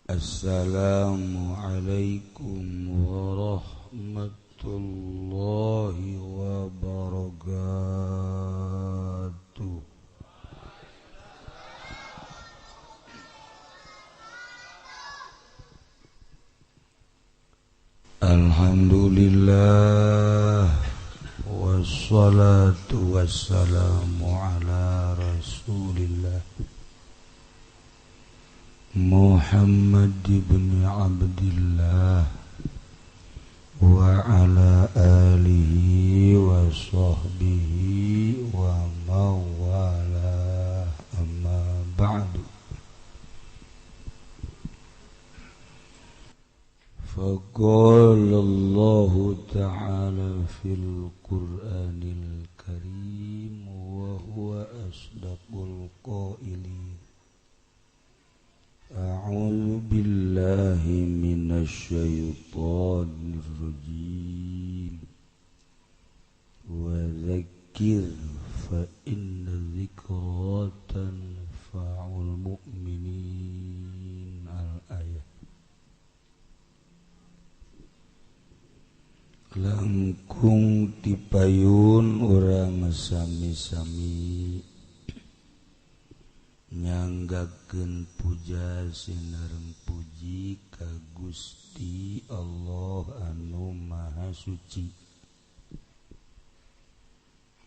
Assalamualaikum warahmatullahi wabarakatuh. Alhamdulillah wassalatu wassalamu ala rasulillah Muhammad ibn Abdillah wa ala alihi wa sahbihi wa mawalah, amma ba'du. فقال الله تعالى في القرآن الكريم وهو أصدق القائلين أعوذ بالله من الشيطان الرجيم وذكر فإن الذكرى تنفع المؤمنين. الآية. Langkung tipayun urang sami-sami nyanggakeun puja sinareng puji ka Gusti Allah anu Maha Suci.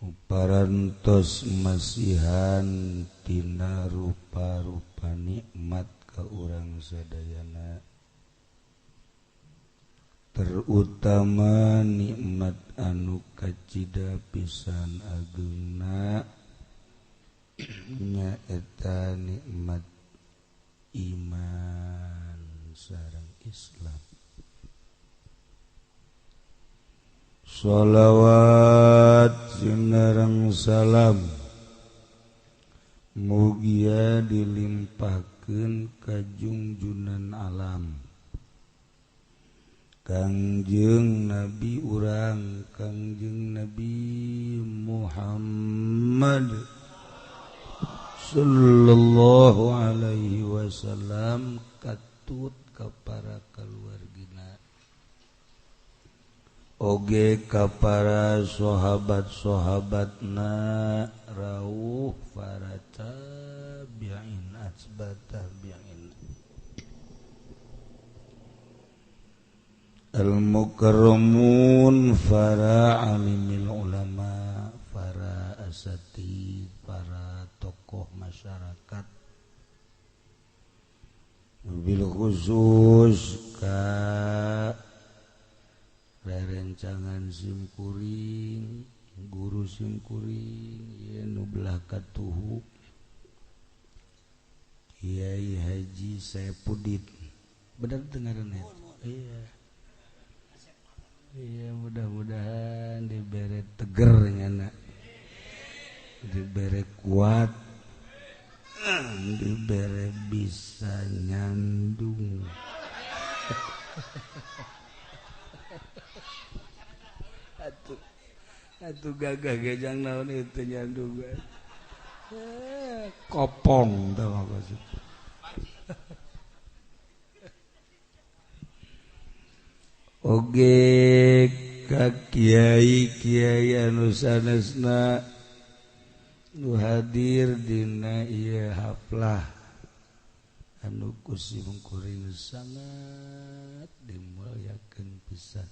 Uparantos masihan tina rupa-rupa nikmat ka urang sadayana, terutama nikmat anu kacida pisan ageungna nyaeta nikmat iman sareng Islam. Sholawat sinareng salam mugia dilimpahkeun ka junjunan alam Kangjeng Nabi urang, Kangjeng Nabi Muhammad sallallahu alaihi wasallam katut ka para kaluargina oge ka para sahabat-sahabatna rauh para tabi'in atsba tabi'in al-mukarramun, para alimil ulama, para asatid, para tokoh masyarakat, bil khusus ka rerencangan simkuring, guru simkuring ieu nu belah katuhu Kiai Haji Saepudin. Bener teu ngaranna? Iya. Iya, mudah-mudahan dibere teger nyana, dibere kuat, dibere bisa nyandung. Atuh gagah gejang naon itu nyandung. Kopong tau apa sih. Oge ka kiai-kiai anu sanesna nu hadir dina ieu haflah anu ku simkuring sangat dimulyakeun pisan,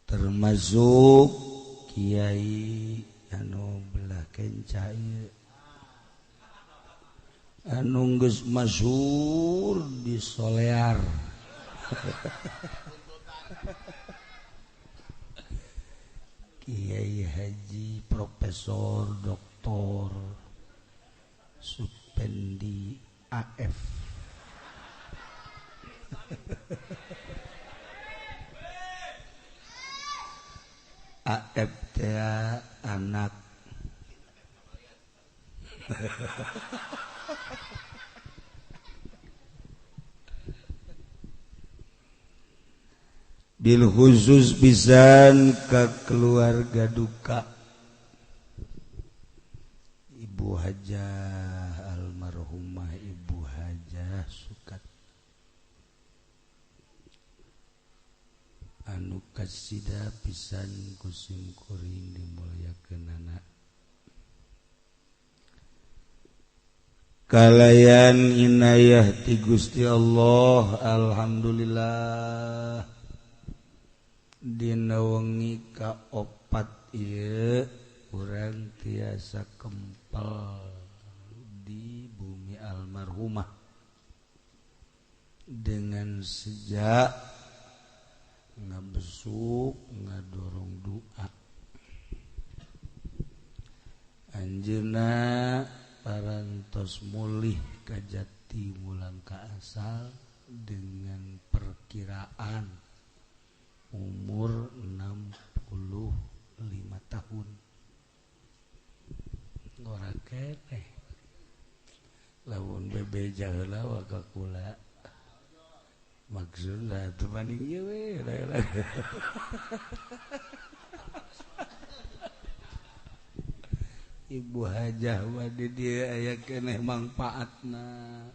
termasuk kiai anu belah kenca ieu anu geus masyhur di Solear. Kiai Haji Profesor Doktor Supendi AF. AF teh anak. Bil khusus pisan ke keluarga duka Ibu Hajah almarhumah Ibu Hajah Sukat anu kasida pisan ku simkuring dimulyakeunana kalayan inayah ti Gusti Allah. Alhamdulillah dina wengi kaopat ieu urang tiasa kempel di bumi almarhumah dengan sejak ngabesuk ngadorong doa anjeunna parantos mulih kajati mulang ka asal dengan perkiraan umur 65 tahun. Ngora keneh lamun bebeja heula wa ka kula maksudna teu maning ieu we. Ibu Hajah mah di dieu aya keneh mangpaatna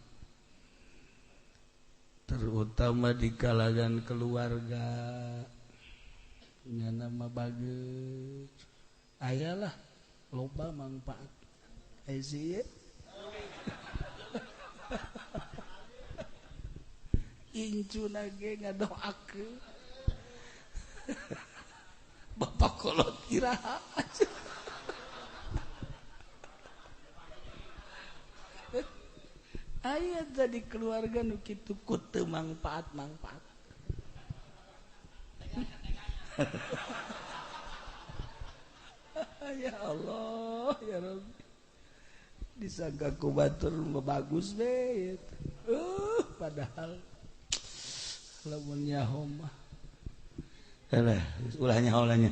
terutama di kalangan keluarga nyana mah bagus ayalah loba mangpaat aya sih incuna ge ngadoakeun bapak kolot iraha. Aya tadi keluarga nu kitu ku teu mangpaat-mangpaat. Ya Allah, ya Rabbi. Disangka ku batur mah bagus we. Padahal lamun nyaho mah. Alah, ulah nyaho lah nya.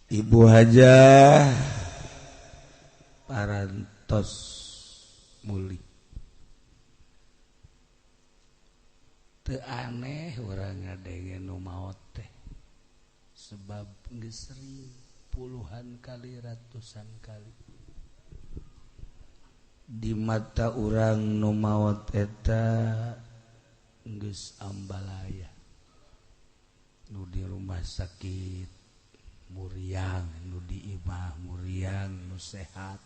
Ibu Hajah parantos mulih. Teu aneh urang ngadenge nu maot teh. Sebab geus sering puluhan kali, ratusan kali. Di mata urang nu maot eta geus ambalaya. Nu di rumah sakit muriang, nu di imah muriang, nu sehat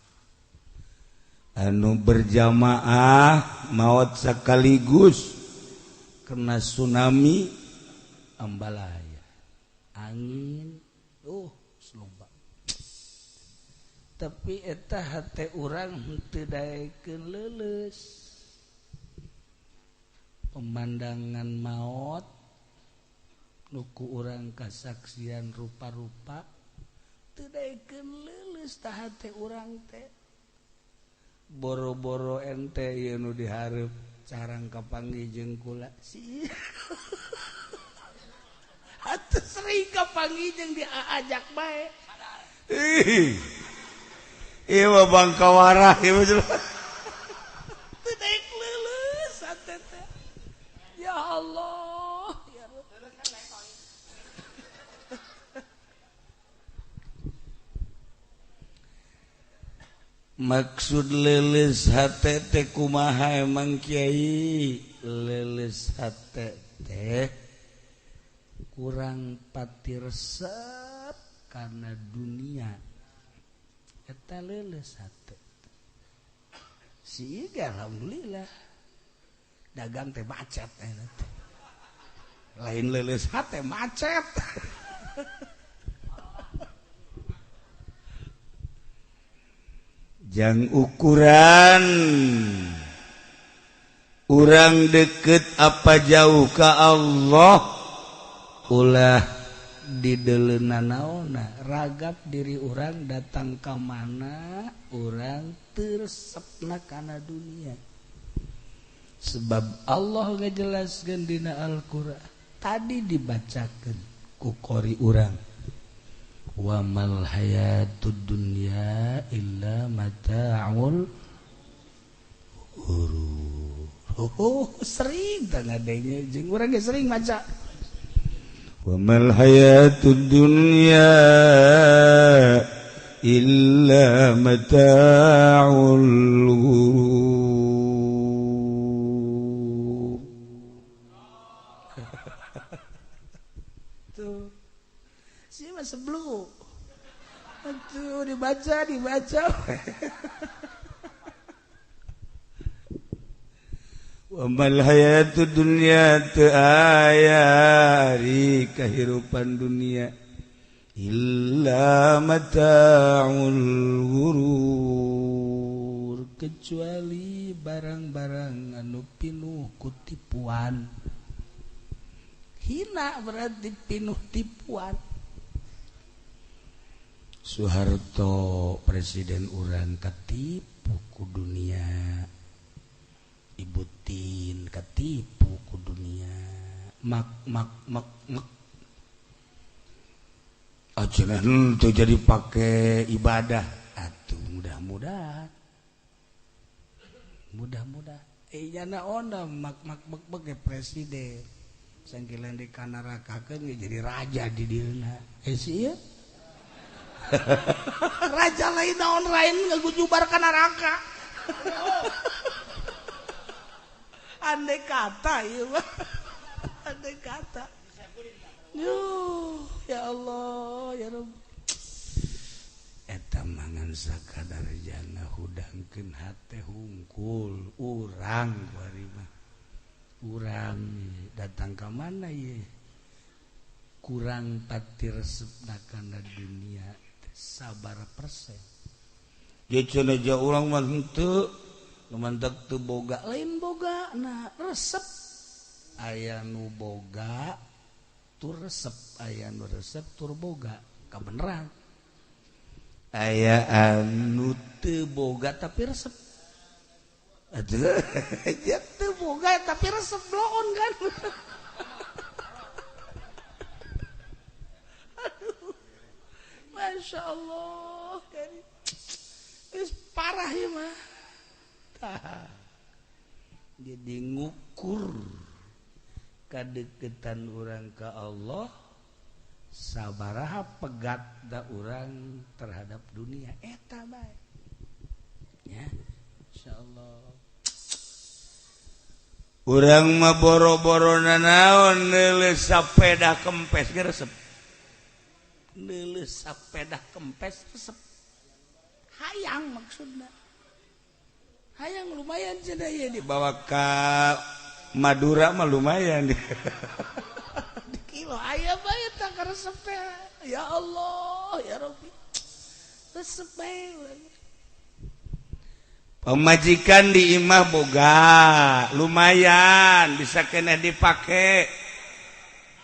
anu berjamaah maot sekaligus kena tsunami ambalaya angin selomba. Tapi eta hate urang henteu daekeun leuleus pemandangan maot nuku urang kasaksian rupa-rupa teu daekeun leuleus tah hate urang teh boro-boro ente ieu nu dihareup carang kapanggih jeung kula si atuh sering kapanggih jeung diajak bae. Ih ieu mah bangkawarah ieu mah teu daek leuleus hate teh. Ya Allah, ya Rabb. Maksud leuleus hate teh kumaha emang kiai? Leuleus hate teh kurang pati resep karena dunia eta leuleus hate. Si alhamdulillah dagang teh macet eta teh. Lain leuleus hate macet. Jang ukuran urang deket apa jauh ka Allah ulah dideleuna naonna ragap diri urang datang ka mana urang teresepna kana dunia. Sebab Allah ngajelaskeun dina Al-Qur'an tadi dibacakeun ku qori urang wa mal hayatud dunya illa mata'ul ghurur. Oh, sering tah ngadenge jeung urang ge sering maca. Wa mal hayatud dunya illa mata'ul ghurur. Tuh si mah sebelum tuh dibaca Wa mal hayatud dunya teu aya ari kahirupan dunia illa mata'ul ghurur, kecuali barang-barang anu pinuh ku tipuan. Hina berarti pinuh tipuan. Soeharto presiden urang katipu ku dunia, Ibu Tin katipu ku dunia, mak mak mak mak aja tuh jadi pakai ibadah atuh mudah-mudahan jana ona mak mak bek bek presiden sangkilan di kanarakakeun jadi raja di dieuna si ieu raja lain naon lain ngagujubar ka neraka. Andai kata ieu mah, andai kata. Yuh, ya Allah, ya Rabb. Eta mangan sakadar jana hudangkeun hate hungkul urang kuari mah. Urang datang ka mana ieu? Kurang pati resepna kana dunia sabar persen. Dia cenah urang mah henteu, nu mantak teu boga, lain boga nah resep. Aya nu boga tur resep, aya nu resep tur boga, kabeneran. Aya anu teu boga tapi resep. Aduh, ya teu boga tapi resep bloon kan. Aduh. Masya Allah, geus parah ieu mah. Jadi ngukur kadeketan urang ka Allah sabaraha pegat da urang terhadap dunia eta bae ya insyaallah. Urang mah boro-boro nanaon neuleus sapeda kempes ge resep, neuleus sapeda kempes resep, hayang maksudna hayang lumayan cenah ieu dibawa ka Madura mah lumayan di kilo aya bae tah resep teh. Ya Allah ya Rabbi, resep bae. Pemajikan di imah boga lumayan bisa kena dipake,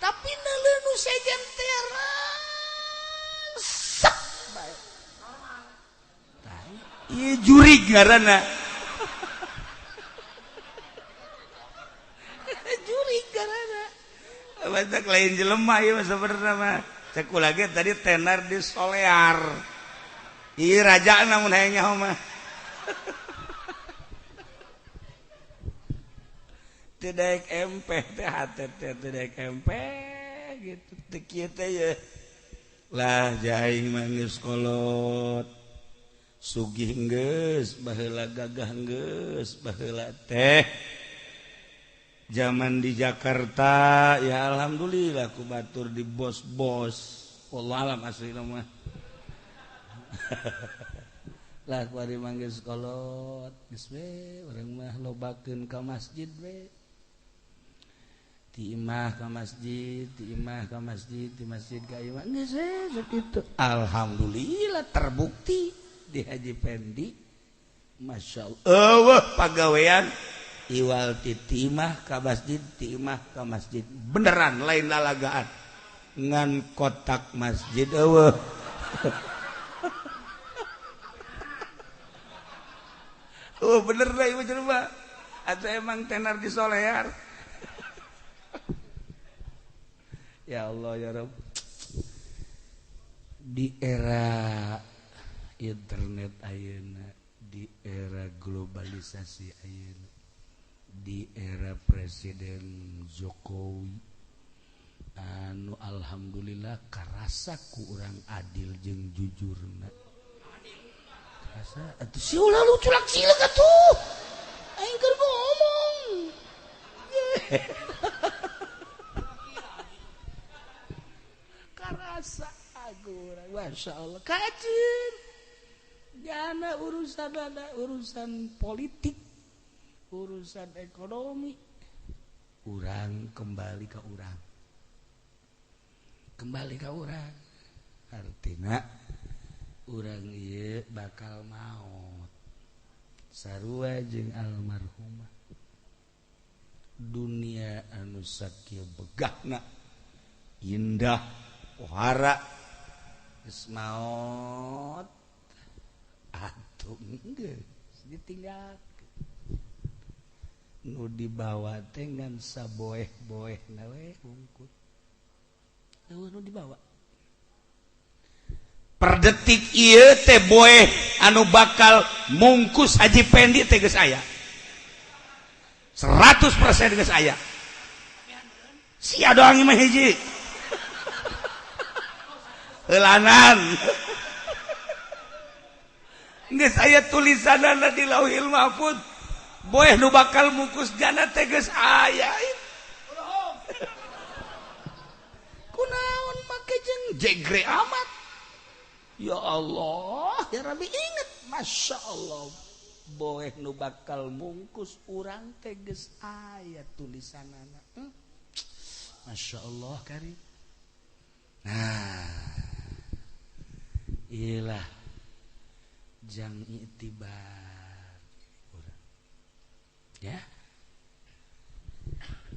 tapi neuleuh nu sejen teh resep bae. Tah ieu jurig ngaranna. Banyak lain jelema ieu mah sebenarnya mah. Cek lagi tadi tenar di Solear. Ieu raja namun hayang nyaho mah. Teu daek MP teh hate teh teu daek MP gitu teu kieu teh ye. Lah jaing mah geus kolot. Sugih geus, baheula gagah geus, baheula teh. Zaman di Jakarta ya alhamdulillah ku batur di bos-bos. Wallahu alam asli mah. Lah ku ari manggil sekolot geus we urang mah lobakeun ka masjid we. Ti imah ka masjid, ti imah ka masjid, ti masjid ka imah geus we sakitu. Alhamdulillah terbukti di Haji Pendi. Masyaallah. Eueuh pagawean iwal ti timah ka masjid, timah ka masjid, beneran lain lalagaan ngan kotak masjid eueuh. Oh bener lah ieu jelema atau emang tenar di Solear. Ya Allah ya Rabb, di era internet ayeuna, di era globalisasi ayeuna, di era Presiden Jokowi Anu alhamdulillah karasa ku urang adil jeung jujurna. Karasa atuh si ulah lu culak sileuk atuh. Aing keur ngomong. Karasa aku urang, masya Allah. Kacir. Jana urusan ada urusan politik, urusan ekonomi. Urang kembali ke urang. Kembali ke urang. Artina urang ieu bakal maot. Sarua jeung almarhumah. Dunia anu sakieu begahna, indah, pohara, geus maot. Atuh geus ditinggalkeun. Nu dibawa teh ngan saboeh-boehna we hungkul. Nu dibawa per detik ieu teh boeh anu bakal mungkus Haji Pendi teh geus aya 100% geus aya sia doang mah hiji heulanan geus aya tulisanana di Lauhil Mahfuz boeh nu bakal mungkus jana teh geus aya. Kunaon make jeung jegre amat. Ya Allah, ya Rabbi inget, Masya Allah. Boeh nu bakal mungkus urang teh geus aya tulisanana. Masya Allah kari. Nah, iyalah jang iktibar urang. Ya.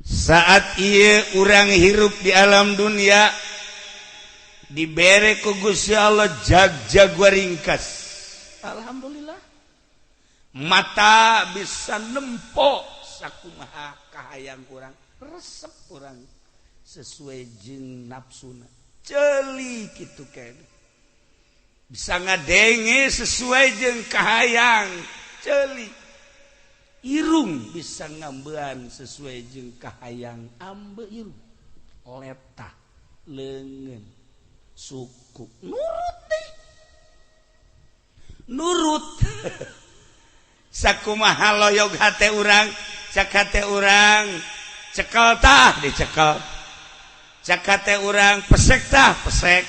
Saat ieu urang hirup di alam dunia dibere ku Gusti Allah jag-jag waringkas. Alhamdulillah. Mata bisa nempo sakumaha kahayang urang, resep urang sesuai jeung nafsuna. Ceuli kitu keneh. Bisa ngadenge sesuai jeung kahayang, ceuli. Irung bisa ngambean sesuai jeung kahayang ambe irung, letah leungeun suku nurut deh, nurut. Sakumaha loyog hate urang, cak hate urang cekel tah dicekel, cak hate urang pesek tah pesek,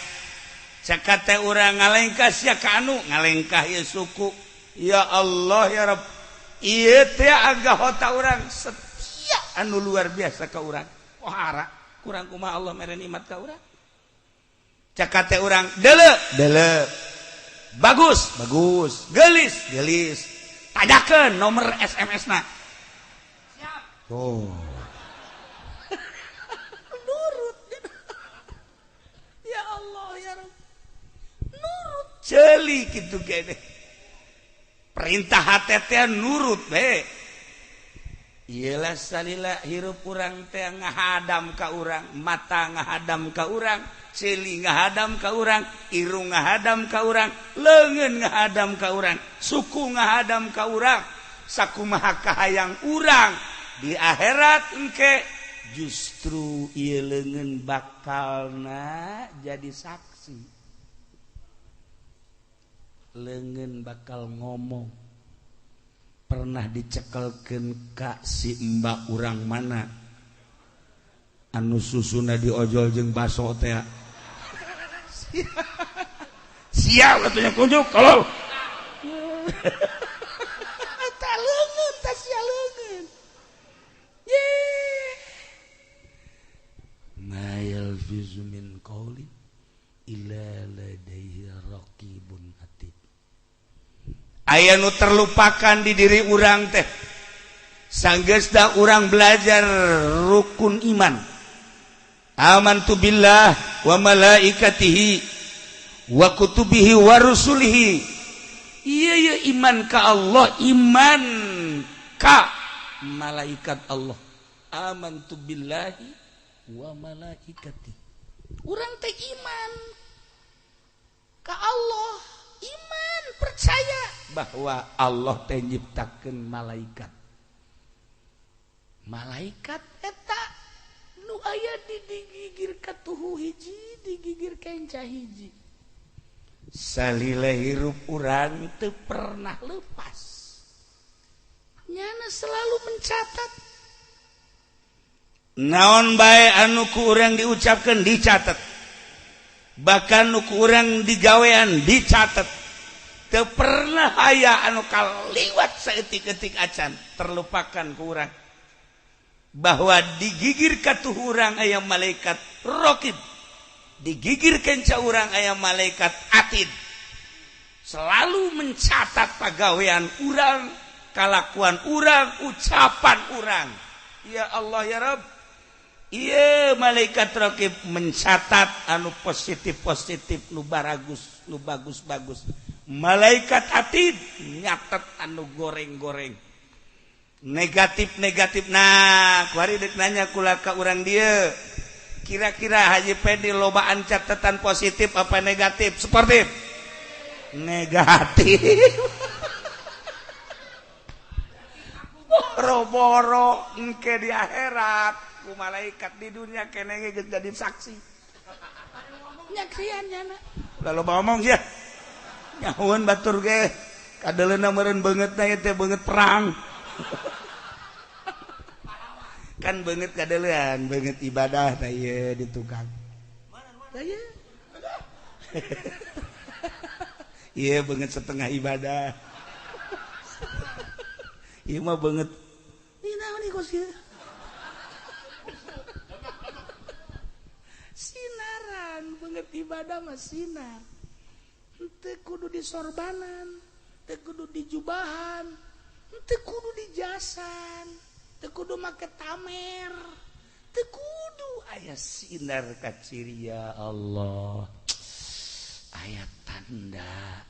cak hate urang ngalengkah sia ka anu ngalengkah ieu suku. Ya Allah ya Rabb. Ieu teh agak hota urang setia anu luar biasa ka urang. Pohara kurang kumaha Allah mere nikmat ka urang. Cak hate urang deuleu deuleu. Bagus bagus, geulis geulis. Tajakeun nomor SMS-na. Siap. Oh. Nurut. Ya Allah ya Rabb. Nurut ceuli kitu keneh. Perintah hate teh nurut be. Iyalah salila hirup urang teh ngahadam ka urang, mata ngahadam ka urang, ceuli ngahadam ka urang, irung ngahadam ka urang, leungeun ngahadam ka urang, suku ngahadam ka urang, sakumaha kahayang urang di akhirat engke justru ieu leungeun bakalna jadi saksi. Leungeun bakal ngomong pernah dicekelkeun ka si mbak urang mana anu susuna diojol jeung baso teh. Siap atunya kunjuk kalau ta leungeun ta sia leungeun. Ye ma yalfizu min qaulin illa ladaihi raqibun atid. Aya nu terlupakan di diri urang teh. Sanggeusna urang belajar rukun iman. Amantu billah wa malaikatihi wa kutubihi wa rusulihi. Iya iya iman ka Allah, iman ka malaikat Allah. Amantu billahi wa malaikatihi. Urang teh iman ka Allah, iman percaya bahwa Allah teh nyiptakeun malaikat. Malaikat eta nu aya di digigir katuhu hiji, digigir kenca hiji. Salila hirup urang teu pernah lepas. Nyana selalu mencatat. Naon bae anu ku urang diucapkeun dicatat. Bahkan nu ku urang digawean dicatat. Teu pernah aya anu kaliwat saeutik-eutik acan terlupakan ku urang. Bahwa digigir katuh urang aya malaikat raqib, digigir kenca urang aya malaikat atid, selalu mencatat pagawean urang, kalakuan urang, ucapan urang. Ya Allah ya Rabb. Iya, malaikat raqib mencatat anu positif-positif, nu baragus, nu bagus-bagus. Malaikat atid nyatet anu goreng-goreng, negatif-negatif. Nah, kuari dek nanya kula ka urang dia, kira-kira Haji Pedi lobaan catatan positif apa negatif? Sportif negatif. Boro-boro engke di akhirat ku malaikat, di dunia kene geus jadi saksi. Nyaksian nyana. Lalu ngomong sia. Nyahueun batur ge kadeleuna meureun beungeutna ieu teh beungeut perang. Kan beungeut kadelean, beungeut ibadah tah ieu di tukang. Tah ieu. Ieu beungeut setengah ibadah. Ieu mah beungeut. Ieu naon ieu kos ieu? Sinaran beungeut ibadah mah sinar. Henteu kudu disorbanan, teu kudu dijubahan, teu kudu dijasan, teu kudu make tamer, teu kudu aya sinar kaciri. Ya Allah, aya tanda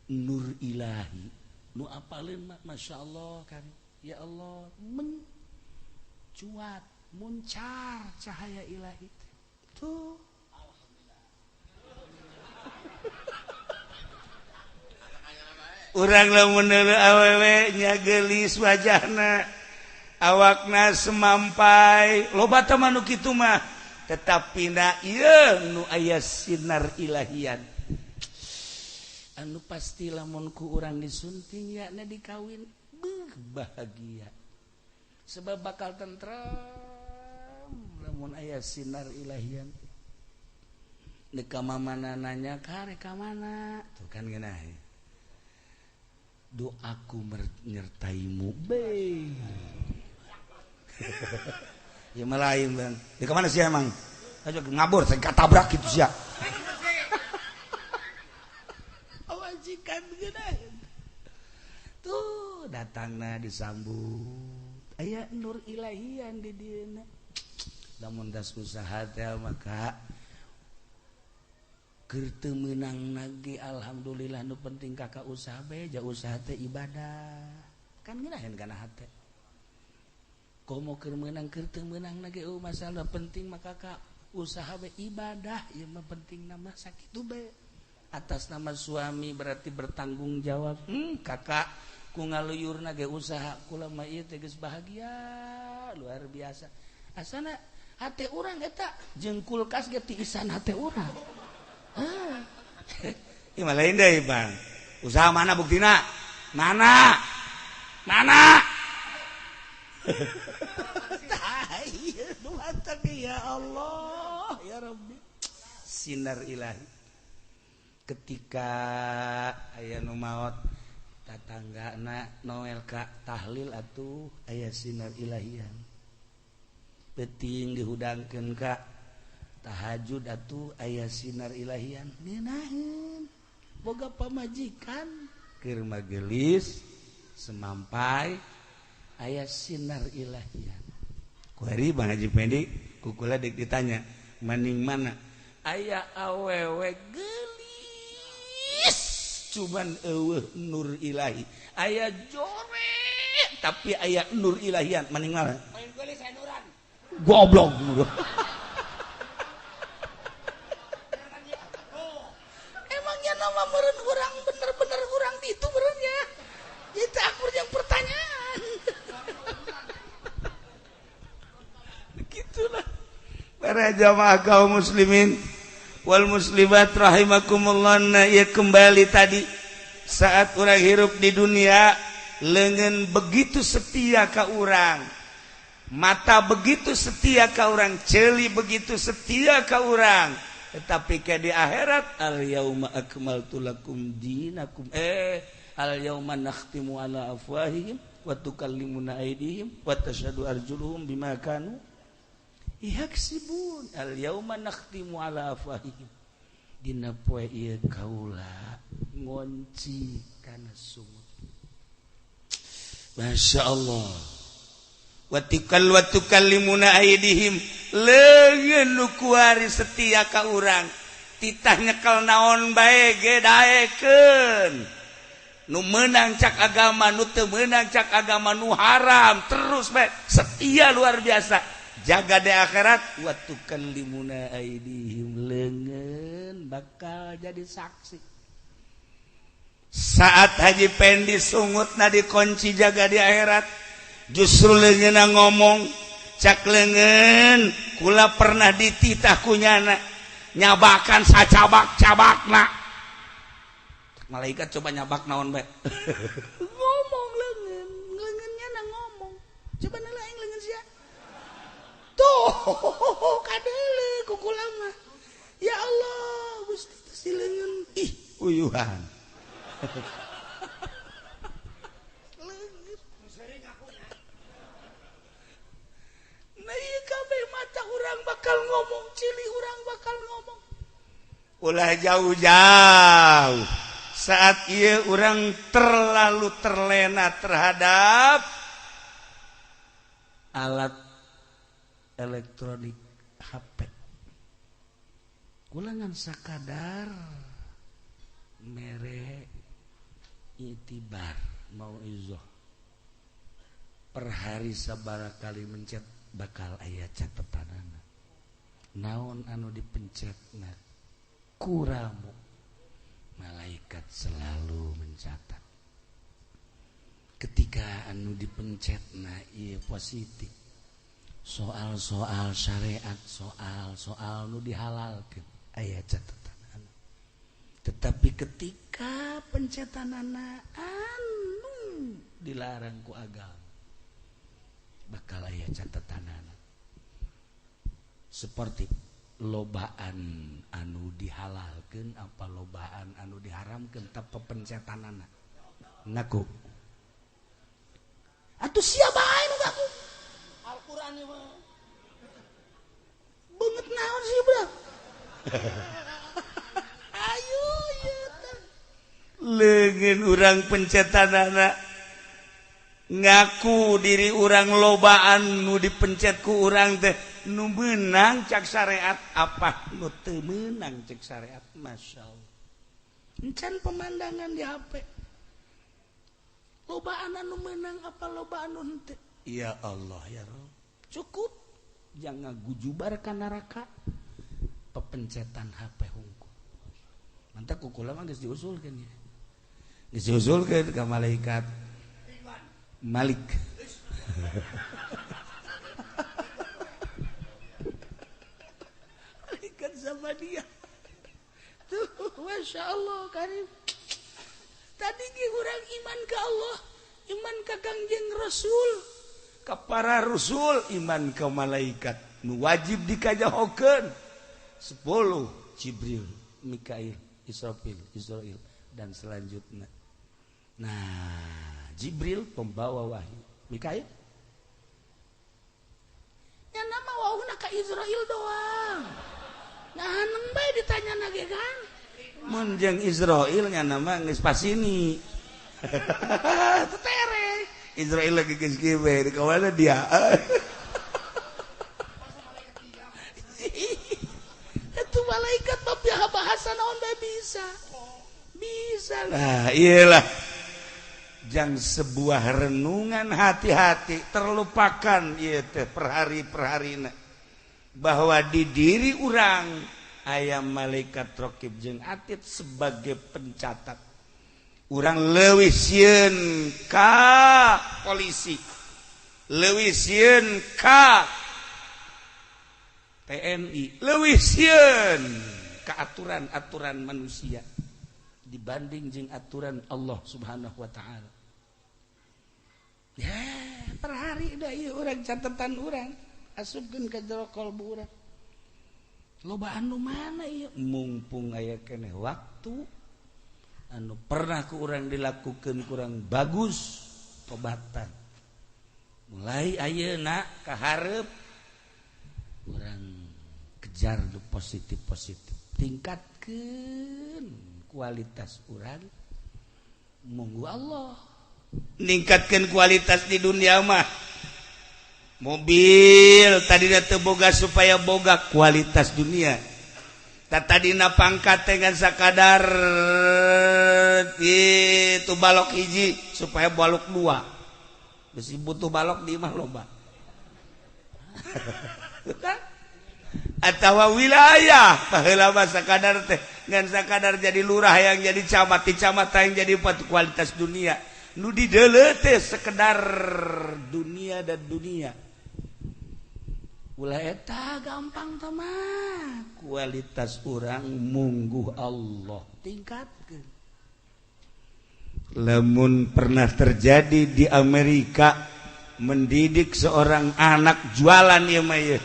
nur ilahi nu apaleun mah Masya Allah kan. Ya Allah, mencuat muncar cahaya ilahi tuh. Urang lamun awewe nya geulis wajahna, awakna semampai, loba teh mah nu kitu mah, tetapi na ieu nu aya sinar ilahian anu pasti lamun ku urang disunting yakna dikawin, beuh bahagia sebab bakal tentrem lamun aya sinar ilahian. Deka mamana nanya kare ka mana tuh kan geunah, doaku menyertaimu be. Ya melain bang, di mana sih emang? Aja ngabur, saya katabrak gitu sih ya. Wajikan geunah. Tuh datangna disambut. Aya nur ilahian di dieuna. Lamun das usaha teh maka keur teu meunang nage alhamdulillah, nu penting kakak usaha be, ja usaha teh ibadah. Kan ngeunaheun kana hate. Komo keur meunang keur teu meunang nage masalah penting mah kakak usaha be ibadah, ieu mah penting nama sakitu be. Atas nama suami berarti bertanggung jawab. Kakak ku ngaluyurna ge usaha kula mah ieu teh geus bahagia luar biasa. Asana hate urang eta jeung kulkas ge tiisan hate urang. Ieu mah lain deui Bang. Usaha mana buktina? Mana? Mana? Ya Allah ya Rabbi, sinar ilahi ketika aya nu maot tatanggana Noel ka tahlil atuh aya sinar ilahian, peuting dihudangkeun ka tahajud atuh aya sinar ilahian, ngeunaheun boga pamajikan keur magelis semampai aya sinar ilahian. Kuari Bang Haji Pendi kukula dek ditanya maning mana aya awewe gelis cuman eueuh nur ilahi, aya jore tapi aya nur ilahian, maning mana? Main gelis aya nuran. Goblok. Emangnya nama meureun urang bener-bener urang itu meureunnya. Itu akur yang pertanyaan. Gitulah. Para jamaah kaum muslimin wal muslimat rahimakumullah, nah, ya kembali tadi, saat orang hirup di dunia, lengan begitu setia ke orang, mata begitu setia ke orang, celi begitu setia ke orang, tetapi ke di akhirat, al yauma akmaltu lakum dinakum, al yauma nakhtimu ala afwahihim wa tukallimuna aydihim wa tashhadu arjuluhum bima kanu yaksibun. Al yauma nakhtimu ala afwahihim, dina poe ieu kaula ngonci kana sungut. Masya Allah. Watikal wa tukallimuna aydihim, leungeun nu kuari setia ka urang, titah nyekel naon bae ge daekeun, nu meunang cak agama, nu teu meunang cak agama, nu haram terus bae setia, luar biasa jaga di akhirat. Wa tukallimuna aydihim, leungeun bakal jadi saksi saat Haji Pendi sungutna dikunci jaga di akhirat. Justru leungeunna ngomong, cak leungeun, kula pernah dititah kunyana nyabakan sacabak-cabakna. Malaikat, coba nyabak naon bae. Ngomong leungeun, leungeunnya na ngomong, coba nela aing leungeun sia tuh kadele ku kula mah. Ya Allah Gusti, si leungeun ih uyuhan. Leungeun. Nah, ieu kabeh mata urang bakal ngomong, cili urang bakal ngomong. Ulah jauh-jauh, saat ieu urang terlalu terlena terhadap alat elektronik HP. Kulangan sakadar mere itibar mau izoh per hari sabara kali mencet bakal aya catetanana naon anu dipencet. Nah, kuramu malaikat selalu mencatat ketika anu dipencet. Nah, iya positif, soal-soal syariat, soal-soal nu dihalalkan aya catatan, tetapi ketika pencetanana anu dilarang ku agama bakal aya catatanana. Seperti lobaan anu dihalalkan apa lobaan anu diharamkan, tanpa pencetanana ngaku atuh siapa anu ngaku Al-Qur'an ieu mah. Banget naon sih, bro? Ayo ieu teh leungeun urang pencetanana ngaku diri urang lobaan nu dipencet ku urang teh nu meunang cak syariat apa nu teu meunang cek syariat. Masya Allah, encan pemandangan di HP lobaan anu meunang apa lobaan anu henteu. Ya Allah ya Rob, cukup jangan gujubar ka neraka pepencetan HP hungkul. Mantap, kukula mah geus diusulkeun ya, geus diusulkeun ka malaikat Malik. Malaikat sama dia tuh, Masya Allah karim. Tadi ge urang iman ke Allah, iman ke Kangjeng Rasul, ke para rasul, iman ke malaikat nu wajib dikajahokeun 10, Jibril, Mikail, Israfil, Israil, dan selanjutnya. Nah, Jibril pembawa wahyu, Mikail nya nama wahuna ka Israil doang. Nah, haneng bae ditanya nage kan mun jeung Israil nya nama geus pasini tetere Israil lagi geus kieu di kawana dia. Itu malaikat mah bahasa naon bae bisa bisa lah. Iyalah jang sebuah renungan hati-hati terlupakan ieu teh perhari-perharina bahwa di diri urang aya malaikat rokib jeung atid sebagai pencatat. Urang leuwih sieun ka polisi, leuwih sieun ka TNI leuwih sieun ka aturan-aturan manusia dibanding jeung aturan Allah Subhanahu wa taala. Ya, per hari da ieu urang catatan urang asupkeun ka jero kalbu urang. Loba anu mana ieu mumpung aya keneh waktu anu pernah ku urang dilakukeun kurang bagus tobatan. Mulai ayeuna ka hareup urang kejar nu positif-positif, tingkatkeun kualitas urang munggu Allah. Ningkatkeun kualitas di dunia mah mobil tadina teu boga supaya boga kualitas dunia. Tadina pangkat dengan sakadar itu balok hiji supaya balok dua. Besi butuh balok di imah loba. Atawa wilayah baheula mah sakadar teh ngan sakadar jadi lurah yang jadi camat, di camat yang jadi kualitas dunia. Nu dideuleu teh sekedar dunia dan dunia. Ulah eta gampang tah mah. Kualitas urang mungguh Allah tingkatkeun. Lamun pernah terjadi di Amerika mendidik seorang anak jualan ieu mah ieu.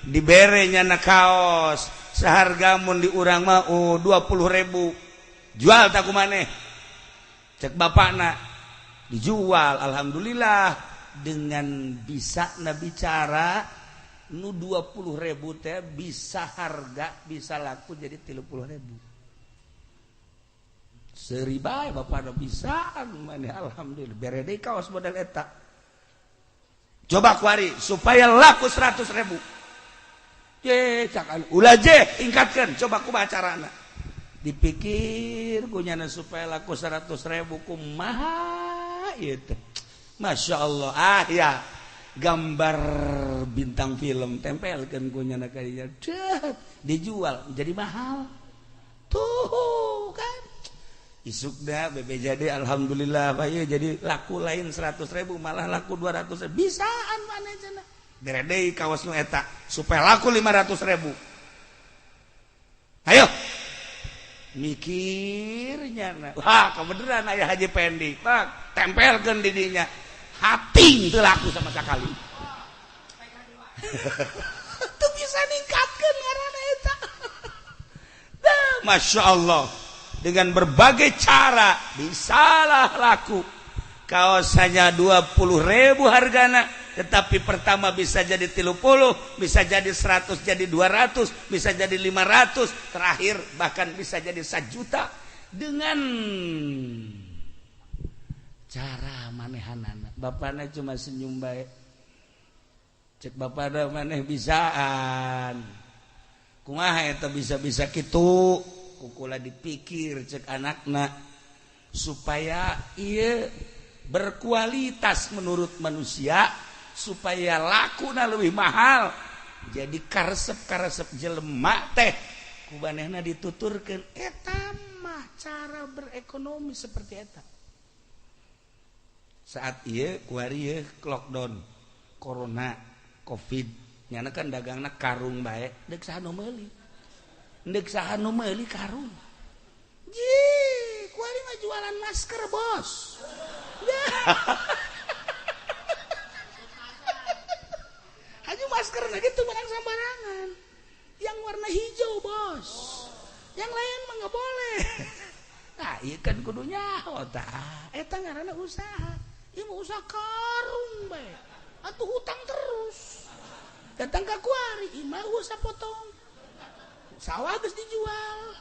Dibere nyana kaos seharga mun di urang mah 20.000. Jual tak kumaneh. Cek bapakna dijual, alhamdulillah dengan bisa na bicara nu 20.000 teh bisa harga bisa laku jadi 30.000. Seuri bae bapakna bisa maneh, alhamdulillah bere deui kaos model eta. Coba kuari supaya laku 100.000. Je cak ulah je tingkatkeun coba kumaha carana. Dipikir kunyana supaya laku 100.000 kumaha ieu teh. Masya Allah, ah ya gambar bintang film tempelkeun kunyana ka dinya. Dijual jadi mahal. Tuh kan. Isukna bebe jadi alhamdulillah Pak ieu jadi laku lain 100.000 malah laku 200.000. Bisaan maneh cenah. Bere deui kaos nu eta supaya laku 500.000. Ayo mikirnya nah. Wah kebenaran aya Haji Pendi. Pak tempelkeun di dinya. Hati teu laku sama sekali. Teu bisa ningkatkeun ngaranna eta. Masya Allah, dengan berbagai cara bisalah laku. Kaos hanya 20.000 hargana, tetapi pertama bisa jadi 30, bisa jadi 100, jadi 200, bisa jadi 500, terakhir bahkan bisa jadi 1 juta dengan cara manehanana. Bapakna cuma senyum bae. Cek bapakna maneh bisaan. Kumaha eta bisa-bisa kitu? Kukula dipikir cek anakna supaya ieu berkualitas menurut manusia, supaya lakuna lebih mahal. Jadi karesep-karesep jelema teh ku manehna dituturkeun eta mah cara berekonomi seperti eta. Saat ieu kuari ieu lockdown corona covid nyana kan dagangna karung bae, deuk saha nu meuli, deuk saha nu meuli karung. Ji kuari mah jualan masker bos. Haji masker lagi tuh barang sembarangan. Yang warna hijau bos, yang lain mah nggak boleh. Nah, iya kan kudunya, oh tah, eta ngaranna usaha. Ieu mah usaha karung bae. Atuh hutang terus. Datang ka kuari, ieu mah usaha potong. Sawah geus dijual.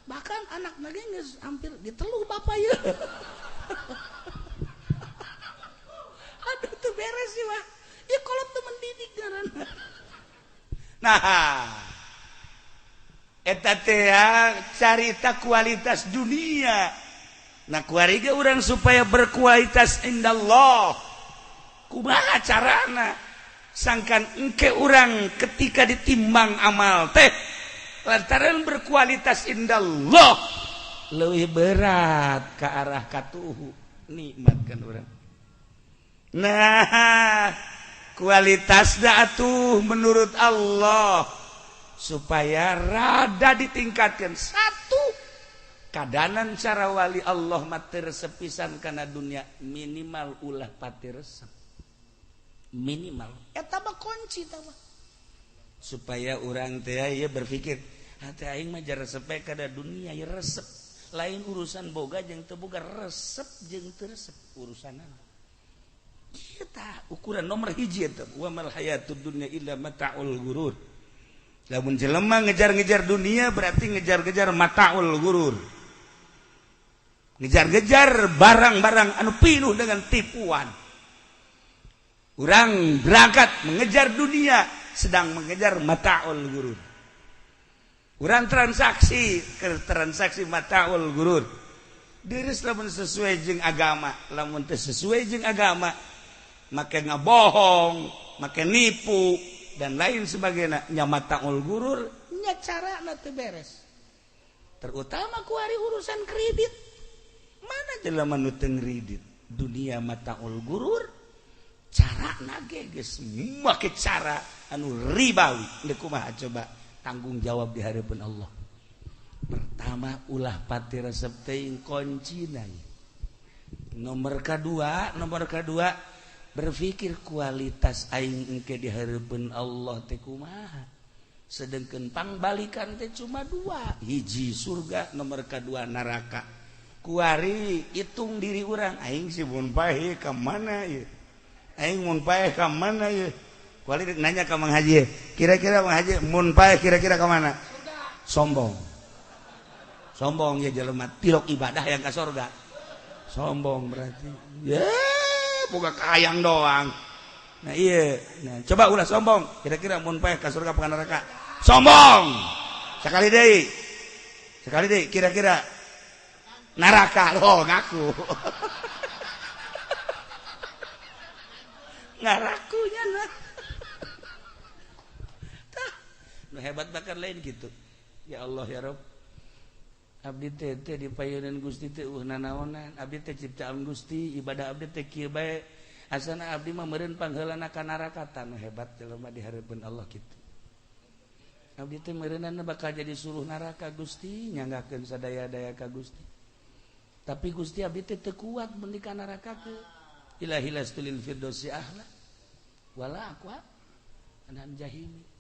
Bahkan anak lagi geus hampir diteluh bapak ieu. Aduh tuh beres sih mah. Ya kalau tuh mendidik ngaranna. Nah, eta teh carita kualitas dunia. Nah, kuari ge urang supaya berkualitas indallah. Kumaha carana? Sangkan engke urang ketika ditimbang amal teh lantaran berkualitas indallah leuwih berat ke arah katuhu nikmat kan urang. Nah, kualitas atuh menurut Allah. supaya rada ditingkatkan. Satu kadanan cara wali Allah mah teu resep pisan kana dunia, minimal ulah pati resep, minimal eta mah kunci tah mah, supaya urang teh ya berpikir hati aing mah jar resep kana dunia ya resep, lain urusan boga jeung teu boga, resep jeung teu resep urusanna. Kita ukuran nomor hiji eta wa mal hayatud dunya illa mataul gurur. Lamun jelema ngejar-ngejar dunia berarti ngejar-ngejar mataul gurur, ngejar-ngejar barang-barang anu pinuh dengan tipuan. Urang berangkat mengejar dunia sedang mengejar mataul gurur. Urang transaksi ke transaksi mataul gurur. Deres lamun sesuai jeung agama, lamun teu sesuai jeung agama make ngabohong, make nipu dan lain sebagainya, nya mataul gurur nya carana teu beres. Terutama kuari urusan kredit. Mana jelema nu teu ngredit? Dunia mataul gurur, carana ge geus make cara anu ribawi. Deuk kumaha coba tanggung jawab di hadapan Allah. Pertama ulah pati resep teuing kuncina. Nomor kedua berpikir kualitas aing engke di hadapan Allah teh kumaha. Sedengkeun pangbalikan teh cuma dua, hiji surga, nomor kedua neraka. Kuari hitung diri urang, aing si mun paeh ka mana ieu? Aing mun paeh ka mana ieu? Kuari nanya ka Mang Haji, kira-kira Mang Haji mun paeh kira-kira ka mana? Sombong. Sombong ya jelema tilok ibadah yang ka surga. Sombong berarti. Ya, boga kayang doang. Nah iya, nah, coba ulah sombong. Kira-kira mun paeh ka surga apa ka neraka? Sombong. Sekali deui. Sekali deui kira-kira neraka. Loh, ngaku. Ngarakunya nah. Tah, nu hebat bahkan lain gitu. Ya Allah ya Rob. Abdi teh teh dipayunan Gusti teh nanaonan. Abdi teh ciptaan Gusti, ibadah abdi teh kieu bae. Asana abdi mah meureun pangheulana ka neraka. Tah nu hebat jelema di hareupeun Allah kitu. Abdi teh meureunana bakal jadi suruh neraka Gusti, nyanggakeun sadaya-daya ka Gusti. Tapi Gusti abdi teh teu kuat mun di ka neraka ke. Ilahi lastu lil firdausi ahla wala aqwa anan jahimi.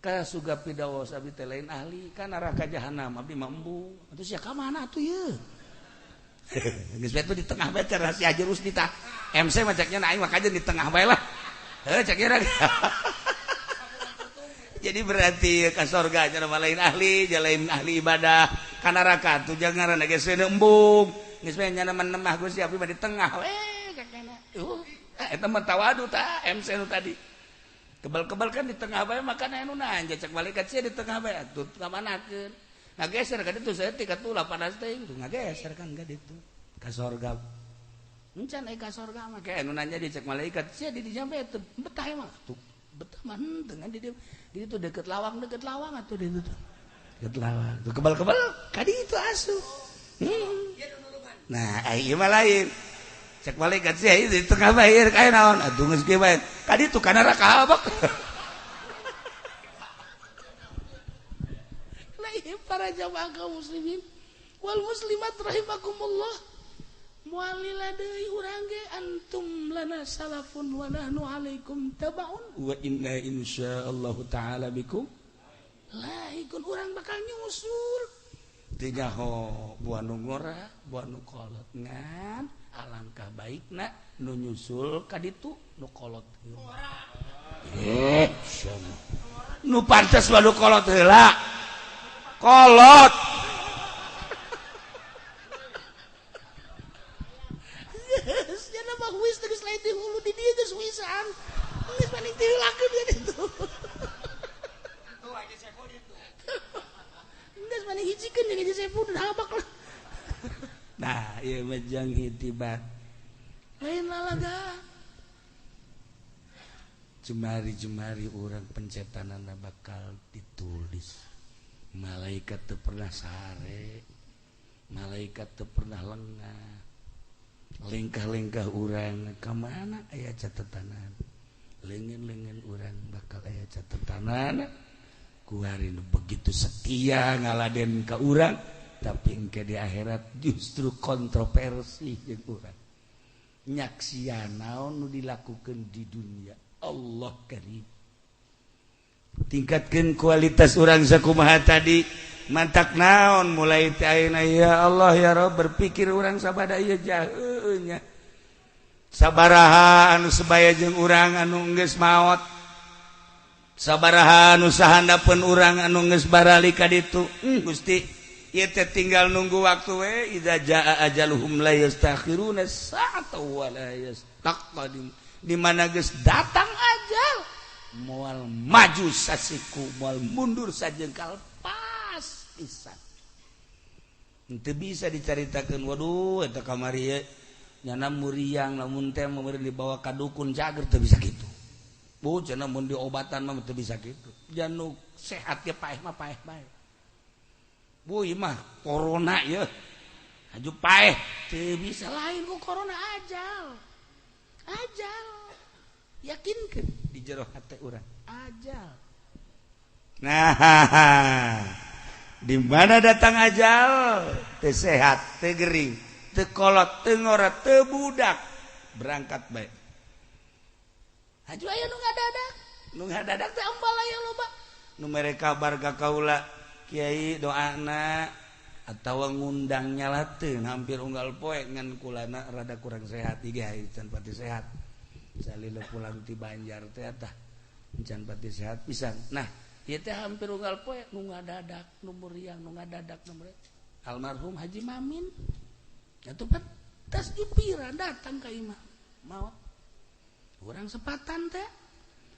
Ka surga firdaus abdi teh lain ahli, ka neraka jahanam abdi mah embung. Atuh sia ka mana atuh ieu? Geus bae di tengah bae teh rahasia Haji Rusdi tah. MC mah ceknya aing mah kajen di tengah bae lah. Heuh cek nya. Jadi berarti ka surga nya lain ahli, lain ahli ibadah. Ka neraka tuh jangan geus embung. Geus bae nya nemah Gusti abdi mah di tengah we ceknya. Eta mah tawadu tah MC nu tadi. Kebal-kebal kan di tengah bae makana anu nanya cek malaikat sia di tengah bae atuh ngamanakeun. Ngageser ka ditu saeutik atuh lah panas teh tuh ngageser kan ka ditu. Ka sorga. Encan aya ka sorga mah ke anu nanya di cek malaikat sia di dinya bae teu betah emang atuh. Betah mah henteu kan di ditu deket lawang atuh di ditu. Deket lawang. Tuh kebal-kebal ka ditu asup. Nah, ieu mah lain. Cek malaikat sia di tengah bae kaya naon atuh geus kieu bae. Ka ditu ka neraka abak. Lah ieu para jamaah kaum muslimin wal muslimat rahimakumullah. Mualila deui urang ge antum lana salafun wa nahnu alaikum tabaun wa inna insyaallah taala bikum lahikun. Urang bakal nyusul. Teu nyaho buah nu ngora, buah nu kolot ngan alangkah baikna nu nyusul ka ditu nu kolot heula. Nu pantes mah nu kolot heula. Kolot. Geus nya mah huis geus lain di hulu di dieu geus huisan. Geus paling tiulakeun dia ditu. Tuh aja sepo ditu. Geus paling hijikeun jeung hiji sepo habak lah. Nah, ieu mah jang itibar. Lain lalaga. Jemari-jemari urang pencetanana bakal ditulis. Malaikat teu pernah sare. Malaikat teu pernah lengah. Lengkah-lengkah urang ka mana aya catetanan. Leungeun-leungeun urang bakal aya catetanan. Kuari nu begitu setia ngaladen ka urang tapi engke di akhirat justru kontroversi jeung urang. Nyaksian naon nu dilakukeun di dunia. Allah karim. Tingkatkeun kualitas urang sakumaha tadi. Mantak naon mulai ti ayeuna ya Allah ya Rabb berpikir urang sabada ieu jaheunya nya. Sabaraha anu sebaya jeung urang anu geus maot. Sabaraha anu sahandapeun urang anu geus barali ka ditu. Gusti, ieu teh tinggal nunggu waktu we idza jaa ajaluhum la yastakhiruna sa'ata wa la yastaqdim. Di mana geus datang ajal, moal maju sasiku, moal mundur sajengkal pas pisan. Henteu bisa dicaritakeun waduh eta kamari ye nyana muriang lamun teh meureun dibawa ka dukun cager teu bisa kitu. Bu cenah mun diobatan mah teu bisa kitu. Janu sehat ge paeh mah paeh bae. Bu ieu mah corona ye. Haju paeh teu bisa lain ku corona ajal. Ajal. Yakinkeun di jero hate urang ajal. Nah, di mana datang ajal teu sehat, teu gering, teu kolot, teu ngora, teu budak, berangkat bae. Haju aya nu ngadadak teh ambal aya loba. Nu mere kabar ka kaula, kiai doana atawa ngundang nyalateun hampir unggal poe ngan kulana rada kurang sehat ieu can pati sehat. Salila pulang ti Banjar teh tah can pati sehat pisan. Nah, ieu teh hampir unggal poe nu ngadadak, nu muriang, nu ngadadak, nu muriang. Almarhum Haji Mamin. Atuh tas jupiran datang ka imah. Maot. Urang sepatan teh.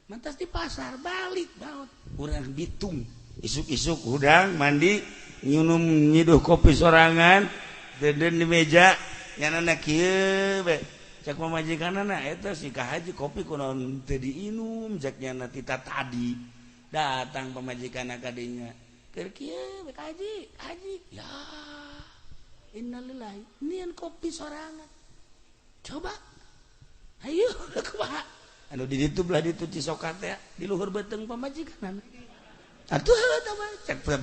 Mantas di pasar balik maot. Urang bitung. Isuk-isuk hudang mandi nyunum nyiduh kopi sorangan denden di meja nyanana kieu we. Cek pamajikanana eta si ka haji kopi kunaon teu diinum cek nyana tita tadi. Datang pamajikanna ka dinya. Keur kieu we ka haji, haji. Ya. Innalillahi. Nian kopi sorangan. Coba. Ayo kumaha? Anu di ditu belah ditu Cisoka teh di luhur beuteung pamajikanana. Atuh heuh tah mah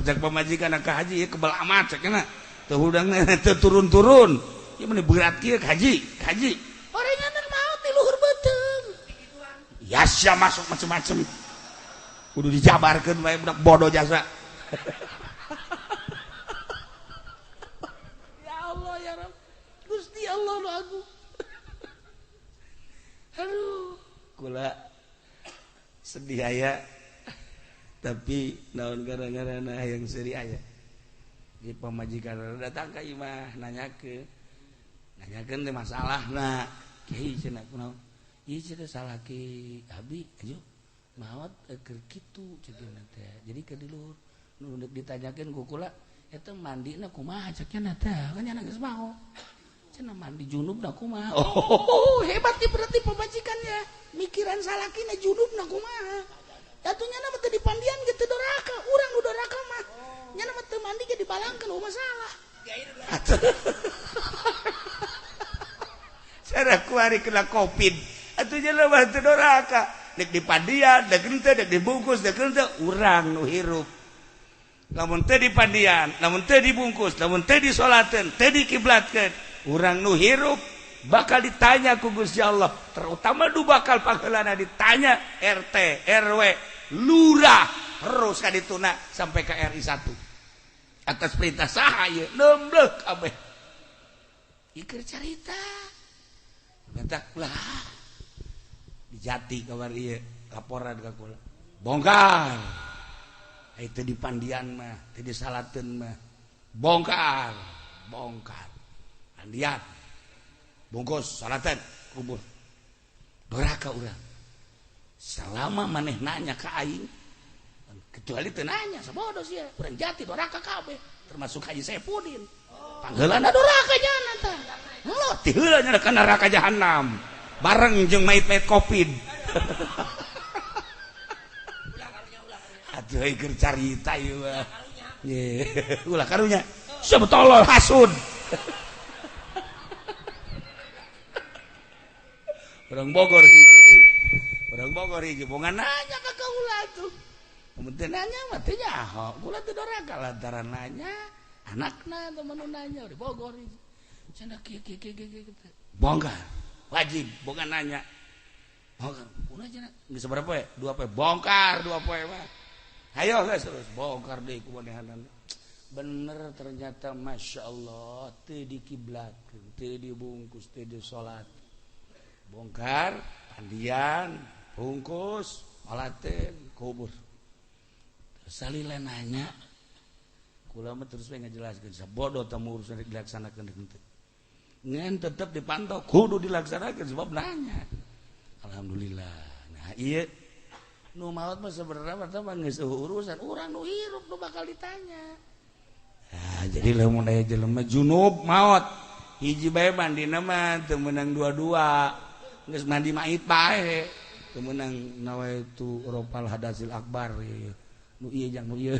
cek pamajikanna ka haji ieu kebel amat cek na. Teu hudangna teu turun-turun. Ieu mah berat kieu ka haji, ka haji. Orenganan maot di luhur beuteung. Ya sia masuk macem-macem. Kudu dijabarkeun bae budak bodoh jasa. Ya Allah ya Rabb. Gusti Allah nu agung. Aduh, kula sedih aya tapi naon gara-gara na yang seri aya. Di pamajikan datang ka imah nanyakeun. Nanyakeun teh masalahna. Kiai cenah kunaon? Ieu cenah salaki abi ayo maot keur kitu cenah teh. Jadi ke di luhur nu deuk ditanyakeun ku kula eta mandina kumaha cek nya teh kan nya geus maot. Cenah mandi junubna kumaha? Oh, hebat nih berarti pamajikannya. Mikiran salakina junubna kumaha? Atuh nya mah teu dipandian ge teu doraka, urang nu doraka mah. Nya mah teu mandi ge dibalangkeun oh masalah. Cara kuari kena Covid. Atuh nya mah teu doraka, dek dipandian, dek henteu, dek dibungkus, dek henteu, urang nu hirup. Lamun teu dipandian, lamun teu dibungkus, lamun teu disolateun, teu dikiblatkeun, urang nu hirup bakal ditanya ku Gusti Allah, terutama du bakal pangheulana ditanya RT, RW, lurah, terus ka dituna sampai ke RI 1. Atas perintah saha ieu nembleh kabeh. Ieu keur carita. Bentak lah. Dijati kabar ieu laporan ka kula. Bongkar. Itu di pandian mah, teu disalateun mah. Bongkar, bongkar. Pandian. Bungkus salatan kubur. Doraka urang. Selama maneh nanya ka aing, kecuali teu nanya sabodo sia, urang jati doraka kabeh, termasuk Haji Saipudin. Pangheulana doraka jana tah. Lo ti heula nya ka neraka jahanam. Bareng jeung mait-mait Covid. Atuh keur carita ieu mah. Ulah karunya. Sia tolol hasud. Orang Bogor hiji deui. Orang Bogor hiji bongan nanya ka kaula tuh. Mun teu nanya mah teu nyaho. Kula teu doraka lantaran nanya, anakna temen nu nanya di Bogor. Cenah kieu kieu kieu kieu. Bongkar. Wajib bukan nanya. Bongkar. Kuna cenah geus sabaraha poe? 2 poe. Bongkar 2 poe mah. Hayo geus terus bongkar deui ku manehanana. Bener ternyata Masya Allah teu dikiblatkeun, teu dibungkus, teu disolat. Bongkar, pandian, bungkus, olateun, kubur. Salila nanya, kula mah terus we ngajelaskeun sabodo tamu urusan dilaksanakeun henteu. Ngan tetep dipantau kudu dilaksanakeun sebab nanya. Alhamdulillah. Nah, ieu nu maot mah sebenarnya mah geus urusan urang nu hirup nu bakal ditanya. Nah, jadi lamun aya jelema junub maot hiji bae mandina mah teu meunang dua-dua geus mandi mait bae teu meunang nawaitu rofal hadasil akbar nu ieu jang nu ieu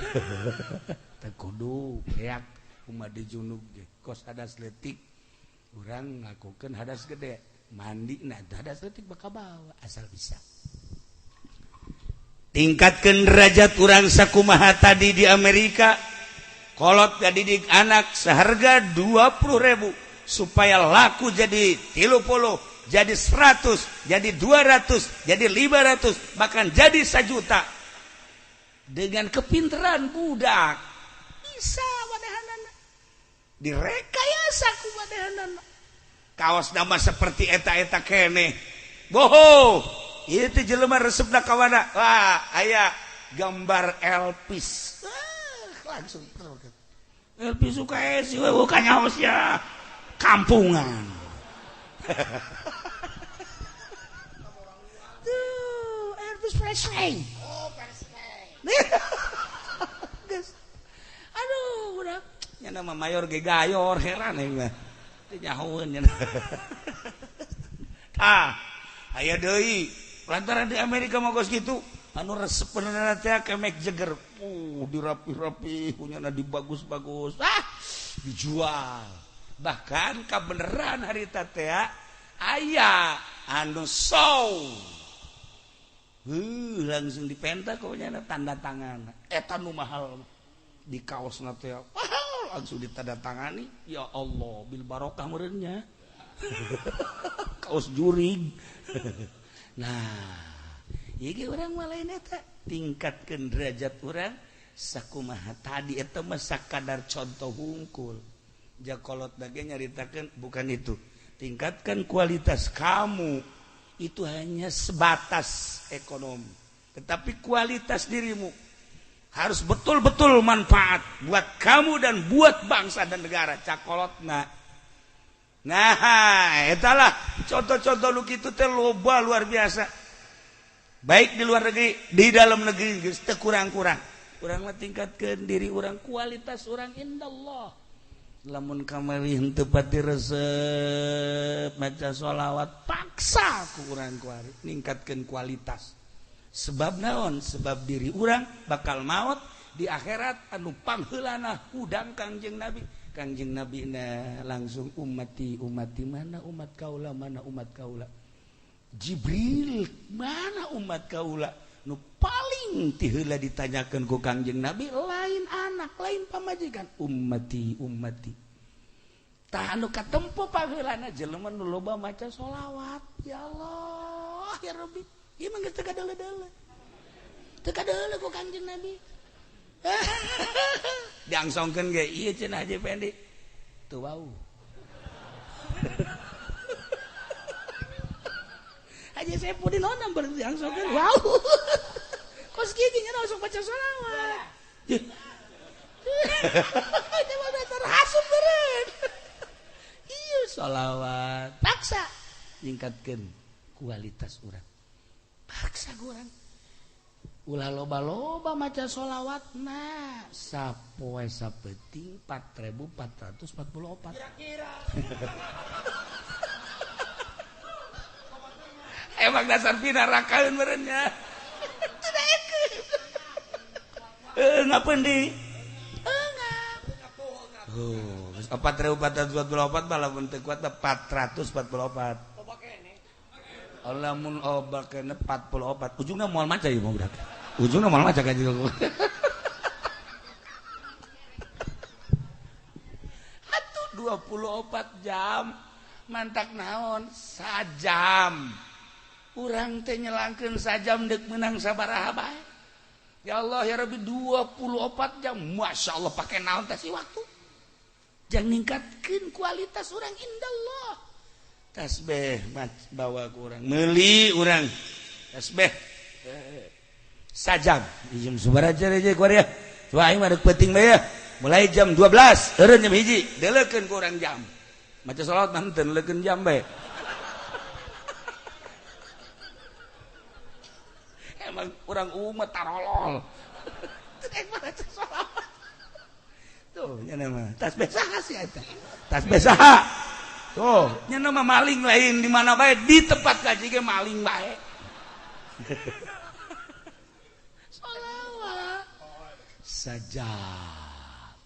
teu kudu beak kumaha di junub ge kos hadas leutik urang ngakukeun hadas gede mandi nah hadas leutik bakal bawa asal bisa tingkatkeun derajat urang sakumaha tadi di Amerika. Kolot didik anak seharga 20.000 supaya laku jadi 30, jadi 100, jadi 200, jadi 500, bahkan jadi 1 juta. Dengan kepinteran budak bisa manehanana. Direkayasa ku manehanana. Kaos nama seperti eta-eta keneh. Boho, ieu teh jelema resepna ka mana? Wah, aya gambar Elvis. Langsung Elvi suka esi, bukannya ya kampungan. Tuh, Elvis Presley. Oh, Presley. Aduh, udah. Nya nama mayor ge gayor heran ieu mah. Teu nyahoeun nya. Tah, aya deui. Lantaran di Amerika mah geus kitu. Anu resep bener teh kemek jeger. Dirapi-rapi punyana dibagus-bagus. Ah, dijual. Bahkan kabeneran harita teh aya anu show. Langsung dipenta kunyana tanda tangan. Eta nu mahal di kaosna teh. Langsung ditandatangani. Ya Allah, bil barokah meureunnya. Kaos jurig. Nah, ieu urang mah lain eta tingkatkeun derajat urang sakumaha tadi eta mah sakadar contoh hungkul. Jakolot dage nyaritakeun bukan itu. Tingkatkan kualitas kamu itu hanya sebatas ekonomi. Tetapi kualitas dirimu harus betul-betul manfaat buat kamu dan buat bangsa dan negara. Cakolotna. Nah, etalah contoh-contoh lu kitu teh loba luar biasa. Baik di luar negeri, di dalam negeri geus teu kurang-kurang. Urang mah tingkatkeun diri urang, kualitas urang indallah. Lamun kamari henteu pati resep maca sholawat paksa ku urang kuari ningkatkeun kualitas. Sebab naon? Sebab diri urang bakal maot di akhirat anu pangheulana hudang Kangjeng Nabi. Kangjeng Nabi na langsung ummati ummati mana umat kaula mana umat kaula. Jibril mana umat kaula nu paling ti heula ditanyakeun ku Kangjeng Nabi lain anak lain pamajikan ummati ummati. Tah anu katempo pangheulana jelema nu loba maca sholawat. Ya Allah ya Rabbi, ieu mah geus teu kadeuleu-deuleu. Teu kadeuleu ku Kangjeng Nabi. Diangsongkeun ge ieu cenah Haji Pendi. Teu wau. Haji Saipudin onam berarti diangsongkeun wau. Kos kieu nya langsung baca sholawat. Itu mah dasar hasud beureun. Ieu sholawat paksa ningkatkeun kualitas urang. Paksa urang. Ulah loba-loba maca sholawatna sapoe sapeuting 4444. Kira-kira. Emang dasar pinarakaeun meureun nya. Teu daekeun. Ngapeun di? Ngap. Oh, 4444 mah lamun teu kuat 444. Lamun obat kene 44 ujungna moal maca ieu mah budak. Ujungna moal maca kaji. Atuh 24 jam mantak naon sajam. Urang teh nyelangkeun sajam deuk meunang sabaraha bae. Ya Allah ya Rabbi 24 jam Masya Allah pakai naon teh si waktu. Jangan ningkatkeun kualitas urang indallah. Tasbih bawa ku urang meuli urang tasbih sajam jam sabaraha aja ku ya. Coba aing mah deuk peuting bae ya. Mulai jam 12 eureun jam 1 deleukeun ku urang jam. Maca salawat mah henteu leukeun jam bae. Emang urang umat tarolol. Teu maca salawat. Tuh nya mah tasbih saha sih eta? Tasbih saha? Tuh nya mah maling lain di mana bae di tempat kaji ge maling bae. Sholawat saja.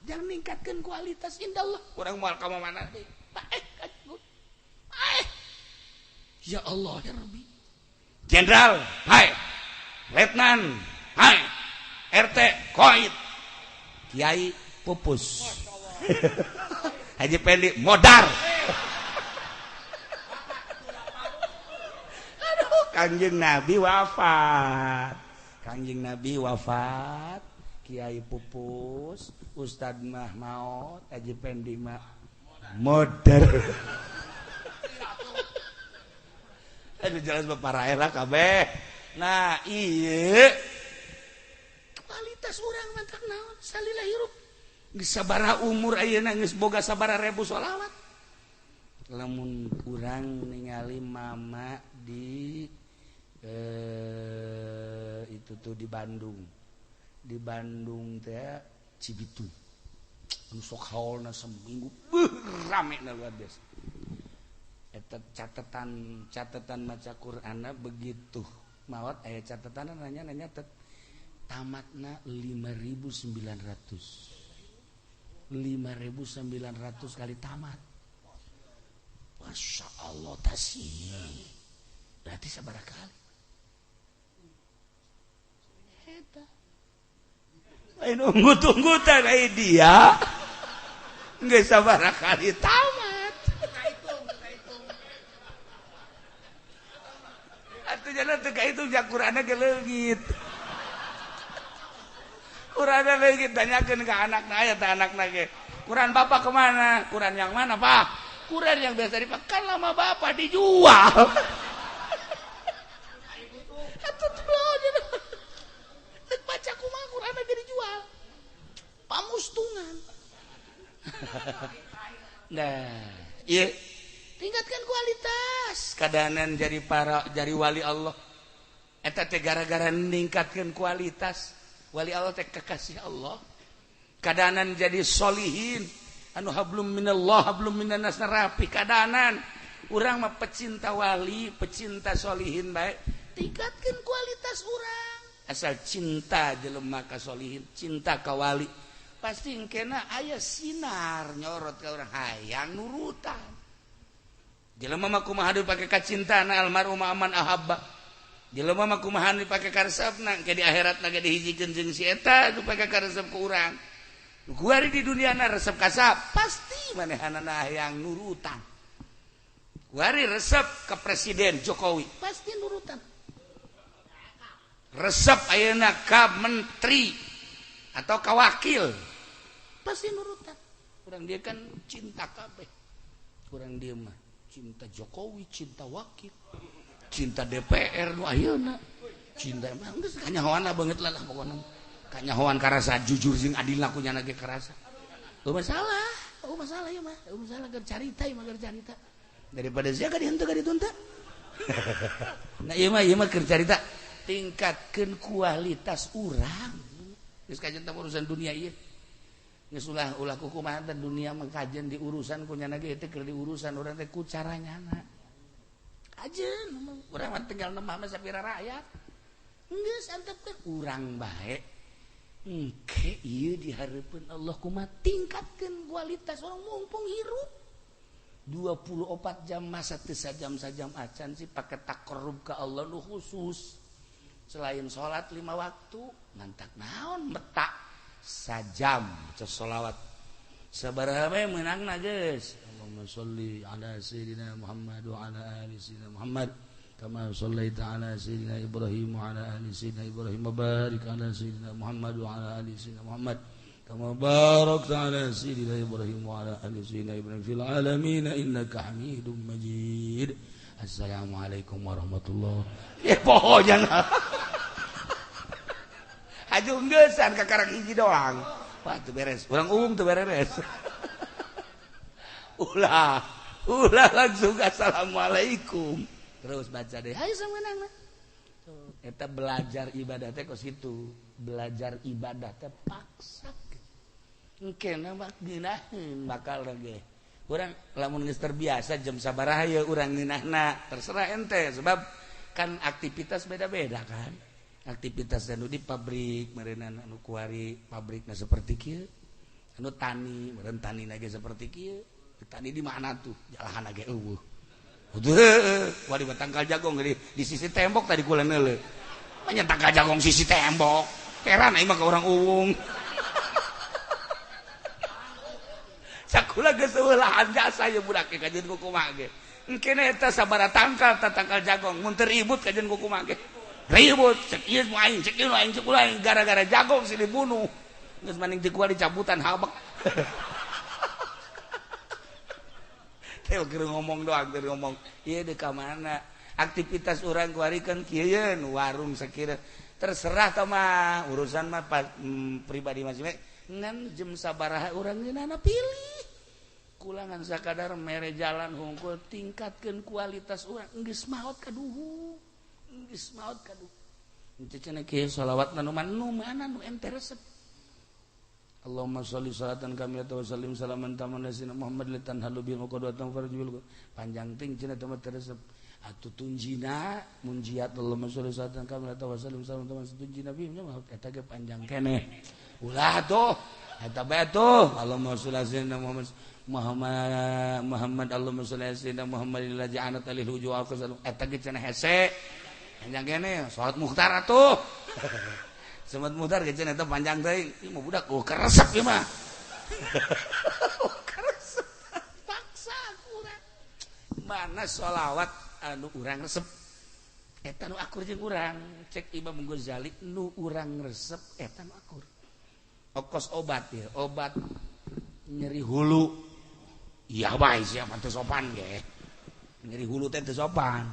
Jangan ningkatkan kualitas indallah. Urang moal ka mana deui? Bae bae. Ya Allah ya Rabbi. Jenderal, hai. Letnan, hai. RT, koit. Kiai pupus. Haji Pendi modar. Aduh, Kangjeng Nabi wafat. Kangjeng Nabi wafat, Kiai pupus, Ustad mah maot, Haji Pendi mah modar. Aduh jelas baparae lah kabeh. Nah, ieu kualitas urang mantak naon salila hirup. Geus sabaraha umur ayeuna geus boga sabaraha ribu sholawat. Lamun urang ningali mama di itu tuh di Bandung. Di Bandung teh Cibitung. Anu sok haolna seminggu beuh rame na luar biasa. Eta catatan maca Qur'anna begitu maot aya catatan nanya nyatet tamatna 5.900 5.900 kali tamat. Masya Allah tasih berarti sabaraha kali eta lain unggut-unggutan ai dia geus sabaraha kali tamat. Atuh jalan teu kahitung ja Qur'anna ge leungit. Qur'anna leungit tanyakeun ka anakna aya teh anakna ge. Qur'an bapak kemana? Qur'an yang mana, Pak? Qur'an yang biasa dipakai lama bapak dijual. Atuh teu deuk baca kumaha Qur'anna ge dijual. Pamustungan. Nah, ieu tingkatkan kualitas kadanan jadi para jadi wali Allah eta teh gara-gara ningkatkeun kualitas wali Allah teh kekasih Allah kadanan jadi solihin anu hablum minallah hablum minannas rapi kadanan urang mah pecinta wali pecinta solihin bae tingkatkeun kualitas urang asal cinta jelema ka solihin cinta ka wali pasti engkena aya sinar nyorot ka urang hayang nurutan. Jelema mah kumaha dipake kacintana almarhum aman ahabba. Jelema mah kumaha dipake karesepna ke di akhiratna ge dihijikeun jeung si eta nu pake karesep ku urang. Nu kuari di duniana resep kasap pasti manehanana hayang nurutan. Kuari resep ka Presiden Jokowi pasti nurutan. Resep ayeuna ka menteri atau ka wakil pasti nurutan. Urang dia kan cinta kabeh. Urang dia mah cinta Jokowi, cinta wakil, cinta DPR nu ayeuna, cinta emang geus kanyahoan banget lah pokona. Kanyahoan karasa jujur jeung adil ku nyana ge karasa. Eueuh masalah ieu mah, eueuh masalah keur carita ieu mah keur carita. Daripada sia ka dihenteu ka ditu teh. Nah ieu mah keur carita tingkatkeun kualitas urang. Geus kajen teh urusan dunia ieu. Geus ulah kukumaha teh dunia mah kajen di urusan ku nyana ge teh keur diurusan urang teh ku caranyana. Kajen urang mah tinggal nemah mah sapira rakyat. Geus antepkeun urang bae. Engke ieu dihareupeun Allah kumaha tingkatkeun kualitas urang mumpung hirup. 24 jam masa teu sajam-sajam acan sih pake takarrub ka Allah nu khusus. Selain salat 5 waktu, ngantak naon metak sajam maca sholawat. Sabaraha we meunangna geus. Allahumma sholli ala sayyidina Muhammad wa ala ali sayyidina Muhammad kama shallaita ala sayyidina Ibrahim wa ala ali sayyidina Ibrahim wa barik ala sayyidina Muhammad wa ala ali sayyidina Muhammad kama barakta ala sayyidina Ibrahim wa ala ali sayyidina Ibrahim fil alamin innaka Hamidum Majid. Assalamualaikum warahmatullahi. Ya pokoknya aju geussan kakarang hiji doang. Wah teu beres. Urang umum teu beres. Ulah, ulah langsung assalamualaikum. Terus baca deh. Hayu sameunangna. Eta belajar ibadah teh kos kitu. Belajar ibadah teh paksa. Engkena mah ngeunaheun bakal ge. Urang lamun geus terbiasa jam sabaraha ye urang ngeunahna, terserah ente sebab kan aktivitas beda-beda kan. Aktivitas anu di pabrik meureunna anu kuari pabrikna seperti kieu, anu tani meureun tanina ge seperti kieu. Tani di mana tuh? Jalahan ge eueuh. Heueuh, wah di tangkal jagong di sisi tembok tadi kula neuleuh. Manya tangkal jagong sisi tembok. Heran aing mah ka urang uwung. Sakula geus eueuh lahan jasa ye budak ge kajeun ku kumaha ge. Engkene eta sabaraha tangkal ta tangkal jagong mun teu ribut kajeun ku kumaha ge. Ribut cek ieu mu aing, cek ieu aing, cek aing gara-gara jagong sih dibunuh. Geus maning teu kuat dicabutan habek. Teh keur ngomong doang, keur ngomong. Ieu deui ka mana? Aktivitas urang kuari kan kieu yeun, warung sakira. Terserah tah mah, urusan mah pribadi masing-masing. Ngan jam sabaraha urang ngeunana pilih. Kulangan sakadar mere jalan hungkul tingkatkeun kualitas urang geus maot kaduhu. Geus maot kaduhu. Henteu cenah kieu shalawatna nu mana nu ente resep. Allahumma sholli salatan kamilatan wa sallim salaman taman ala Muhammad litan halu bil qadwatan farjul panjang ting cenah teh resep. Atuh tunjina munjiat Allahumma sholli salatan kamilatan wa sallim salaman taman tunjina bi mah eta ge panjang keneh. Ulah tuh eta bae tuh Allahumma sholli ala sayyidina Muhammad Muhammad Allahumma sholli ala sayyidina Muhammad allazi anat alil wujuh al eta ge cenah hese. Panjang keneh salat mukhtar atuh. Salat mukhtar ge cenah eta panjang teuing. Ieu mah budak oh keresep ieu mah. Keresep paksa urang. Mana sholawat anu urang resep eta nu akur jeung urang. Cek Imam Ghazali nu urang resep eta nu akur. Okos obat ya, obat nyeri hulu. Iya bae sia mah teu sopan ge. Nyeri hulu teh teu sopan.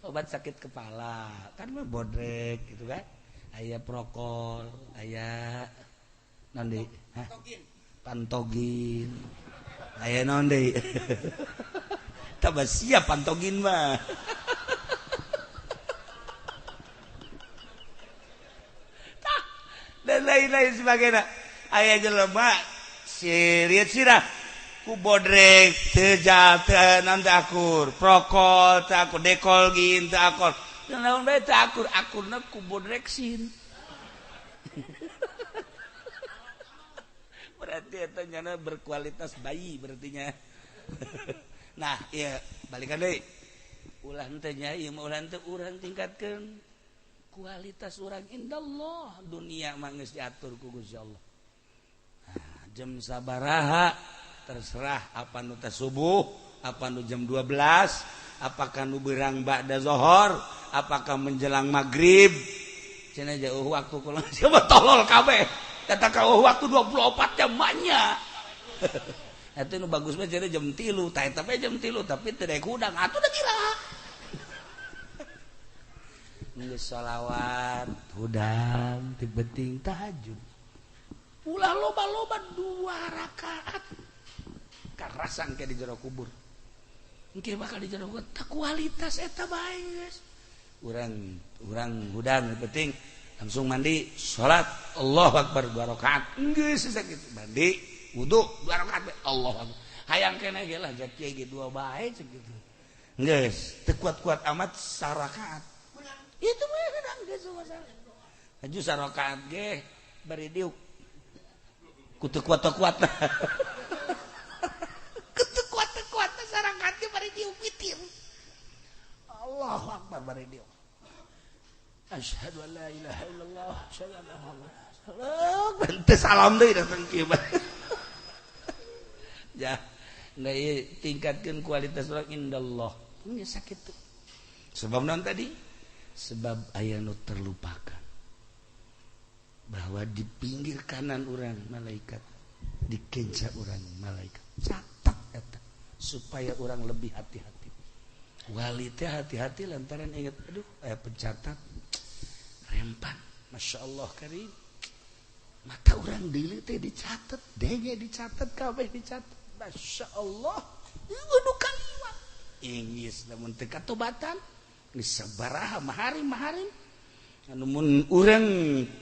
Obat sakit kepala kan mah bodrek gitu kan. Aya prokol, aya naon deui? Hah? Pantogin. Aya naon deui? Tambah siap pantogin mah. Dan lain-lain sebagainya. Aya jelema siriet sirah ku bodrek teu naon teu akur, prokol teu akur, dekolgin teu akur. Naon bae teu akur, akurna ku bodreksin. Berarti eta nyana berkualitas bayi berartinya. Nah, iya balikan deui. Ulah henteu nya ieu mah ulah henteu urang tingkatkeun kualitas urang indallah. Dunia mah geus diatur ku Gusti Allah. Nah, jam sabaraha terserah apa nu teh subuh, apa nu jam 12, apakah nu beurang ba'da zohor, apakah menjelang maghrib. Cenah jauh waktu kula siapa tolol kabeh. Kata kau waktu 24 jam banyak. Eta nu bagus mah cenah jam 3, tah eta bae jam 3 tapi teu daek hudang atuh da gila. Geus sholawat hudang ti penting tahajud. Ulah loba-loba 2 rakaat. Karasan ke di jero kubur. Engke bakal di jero kubur tah kualitas eta bae geus. Urang hudang penting langsung mandi salat Allahu akbar 2 rakaat. Geus sakitu mandi wudu 2 rakaat Allahu akbar. Hayang keneh ge lah jak kieu ge 2 bae cek kitu. Geus teu kuat-kuat amat sarakaat. Itu mah hudang geus masalah. Haju sarakaat ge bari diuk. Ku teu kuat-kuat. Ku teu kuat-kuat sarakaat ge bari diuk witir. Allahu akbar bari diuk. Asyhadu an la ilaha illallah, asyhadu anna Muhammadar rasulullah. Bente salam deui datang kieu. Ya, nah ieu tingkatkeun kualitas urang indallah. Nya sakitu. Sebab naon tadi? Sebab aya nu terlupakan. Bahwa di pinggir kanan urang malaikat, di kenca urang malaikat. Catat eta supaya urang lebih hati-hati. Wali teh hati-hati lantaran ingat, aduh aya pencatat rempan, Masya Allah karim. Mata urang deuleu teh dicatat, denge dicatat, kabeh dicatat. Masya Allah, nu kaliwat. Ingis lamun teu katobatan, geus sabaraha maharim-maharim. Anu mun urang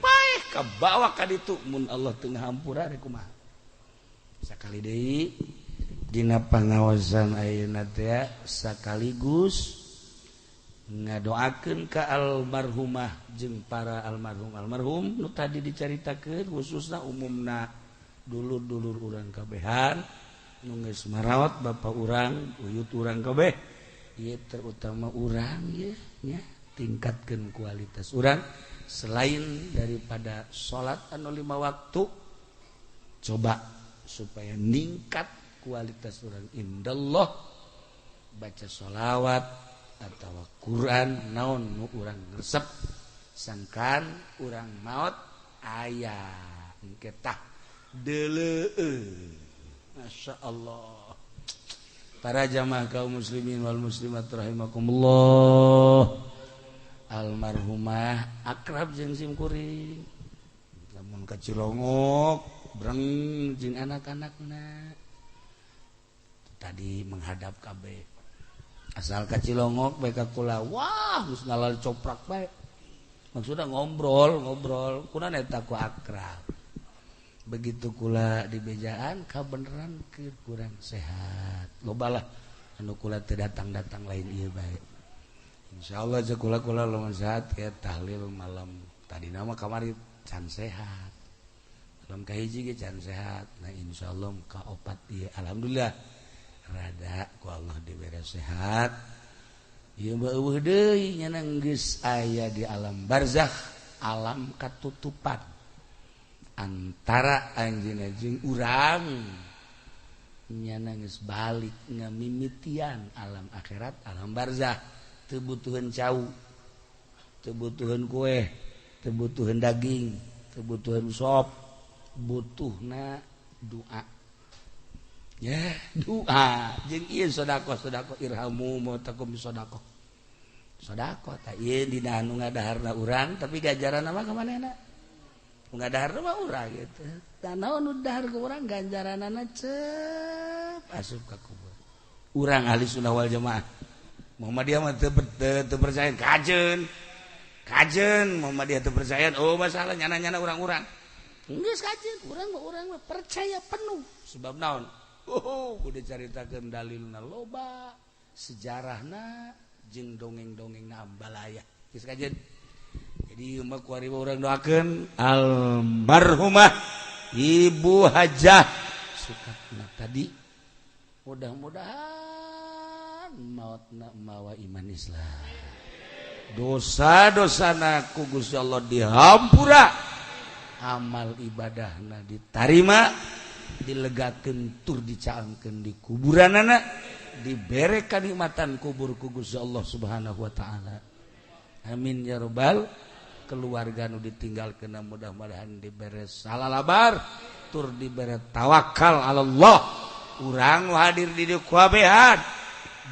paeh kabawa ka ditu mun Allah teu ngahampura rek kumaha. Sakali deui dina pangaosan ayeuna teh sakaligus ngadoakeun ka almarhumah jeung para almarhum-almarhum nu tadi dicaritakeun, khususna umumna dulur-dulur urang kabehan nu geus marawat bapa urang, uyut urang kabeh, ieu terutama urang ieu nya tingkatkeun kualitas urang selain daripada salat anu 5 waktu, coba supaya ningkat kualitas urang indallah, baca sholawat atau Quran naon nu urang resep sangkan urang maot aya engke tah deuleuh. Masya Allah. Para jamaah kaum muslimin wal muslimat rahimakumullah, almarhumah akrab jeung sim kuring, lamun ka Cilongok breng jeung anak-anakna tadi menghadap kabeh, asal ka Cilongok bae ka kula, wah geus ngalal coprak bae, maksudna ngobrol-ngobrol kunaon eta ku akrab. Begitu kula di bejaan kabeneran keur kurang sehat, loba lah anu kula teu datang-datang lain ieu bae. Insyaallah jeung kula-kula lamun sehat kayak tahlil malam tadi nama kamari can sehat, malam kahiji ge can sehat. Nah insyaallah ka opat ieu alhamdulillah rada ku Allah dibere sehat. Ieu mah eueuh deui nya geus aya di alam barzakh, alam katutupan antara anjeunna jeung urang, nya geus balik ngamimitian alam akhirat, alam barzakh. Teu butuheun cau, teu butuheun kue, teu butuheun daging, teu butuheun sop, butuhna doa. Ya, doa jeung ieu sedekah-sedekah irhamu mautakum sedekah. Sedekah tah ieu dina anu ngadaharna urang tapi ganjaranna mah ka manehna. Nu ngadaharna mah urang gitu. Tah naon nu dahar ku urang ganjaranana cep asup ka kubur. Urang ahli sunnah wal jamaah. Muhammadiyah mah teu percaya kajeun. Kajeun Muhammadiyah teu percaya, oh masalah nyana-nyana urang-urang. Geus kajeun, urang mah percaya penuh. Sebab naon? Oh, udah caritakeun dalilna loba, sejarahna jeung dongeng-dongengna ambalaya. Geus kajeun. Jadi mah kuari urang doakeun almarhumah Ibu Hajah Sukatna tadi, mudah-mudahan mautna mawa iman Islam. Dosa-dosana ku Gusti Allah dihampura, amal ibadahna ditarima, dilegakeun tur dicaangkeun di kuburanana, dibere kanikmatan kubur ku Gusti Allah Subhanahu wa taala. Amin ya robbal. Keluarga nu ditinggalkeun mudah-mudahan dibere salalabar tur dibere tawakal Allah. Urang nu hadir di dieu kabehan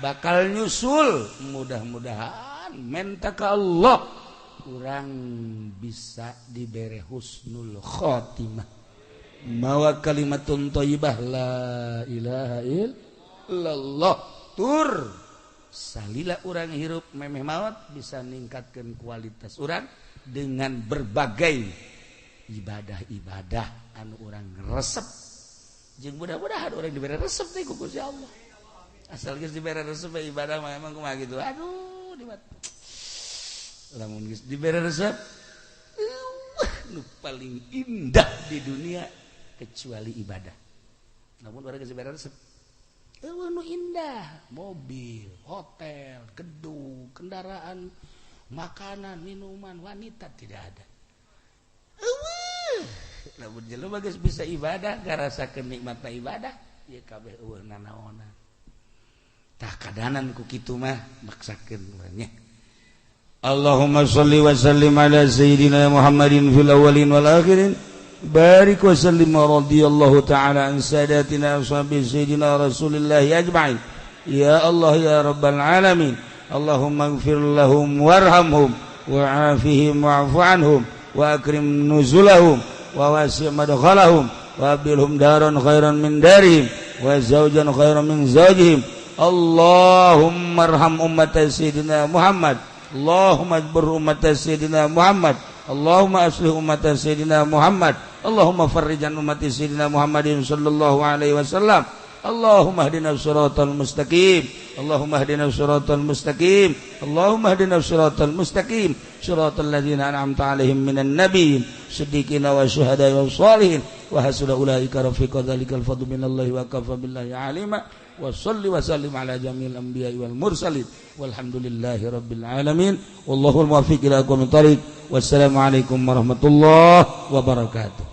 bakal nyusul, mudah-mudahan menta ka Allah urang bisa dibere husnul khotimah, mawa kalimatun thayyibah la ilaha illallah. Tur salila urang hirup memeh maot bisa ningkatkeun kualitas urang dengan berbagai ibadah-ibadah anu urang resep, jeung mudah-mudahan urang dibere resep teh ku Gusti Allah. Asal geus dibere resep ibadah mah emang kumaha gitu. Aduh dibat. Lamun geus dibere resep nu paling indah di dunia kecuali ibadah. Namun urang geus dibere resep eueuh nu indah, mobil, hotel, gedung, kendaraan Makanan, minuman, wanita tidak ada. Eueuh, lamun jelema geus bisa ibadah, ngarasakeun nikmatna ibadah, ieu kabeh eueuh nanaonan. Tah, kadanan ku kitu mah maksakeun nya. Allahumma salli wa sallim ala sayyidina Muhammadin fil awwalin wal akhirin. Barik wa sallim wa radiyallahu ta'ala an sadatina ashabi sayyidina Rasulillah ajma'in. Ya Allah, ya Rabbal alamin. Allahumma ighfir lahum warhamhum wa'afihim wa'fu anhum wa akrim nuzulahum wa wasi' madkhalahum wa abdilhum daran khairan min darihim wa zawjan khairan min zawjihim. Allahumma arham ummat sayyidina Muhammad. Allahumma ajbur ummat sayyidina Muhammad. Allahumma aslih ummat sayyidina Muhammad. Allahumma farrijan ummati sayyidina Muhammadin sallallahu alaihi wasallam. Allahumma hdina siratal mustaqim. Allahumma hdina siratal mustaqim. Allahumma hdina siratal mustaqim, siratal ladzina an'amta alaihim minan nabiyyin, siddiqina wa syuhada'i wa shalihin, wa hasuna ulaika rafiqa. Dzalikal fadlu minallahi wa kafa billahi alima. Wa salli wa sallim ala jami'il anbiya'i wal mursalin, walhamdulillahi rabbil alamin, wallahul muwaffiq ila aqwamit thariq. Wassalamu alaikum warahmatullahi wabarakatuh.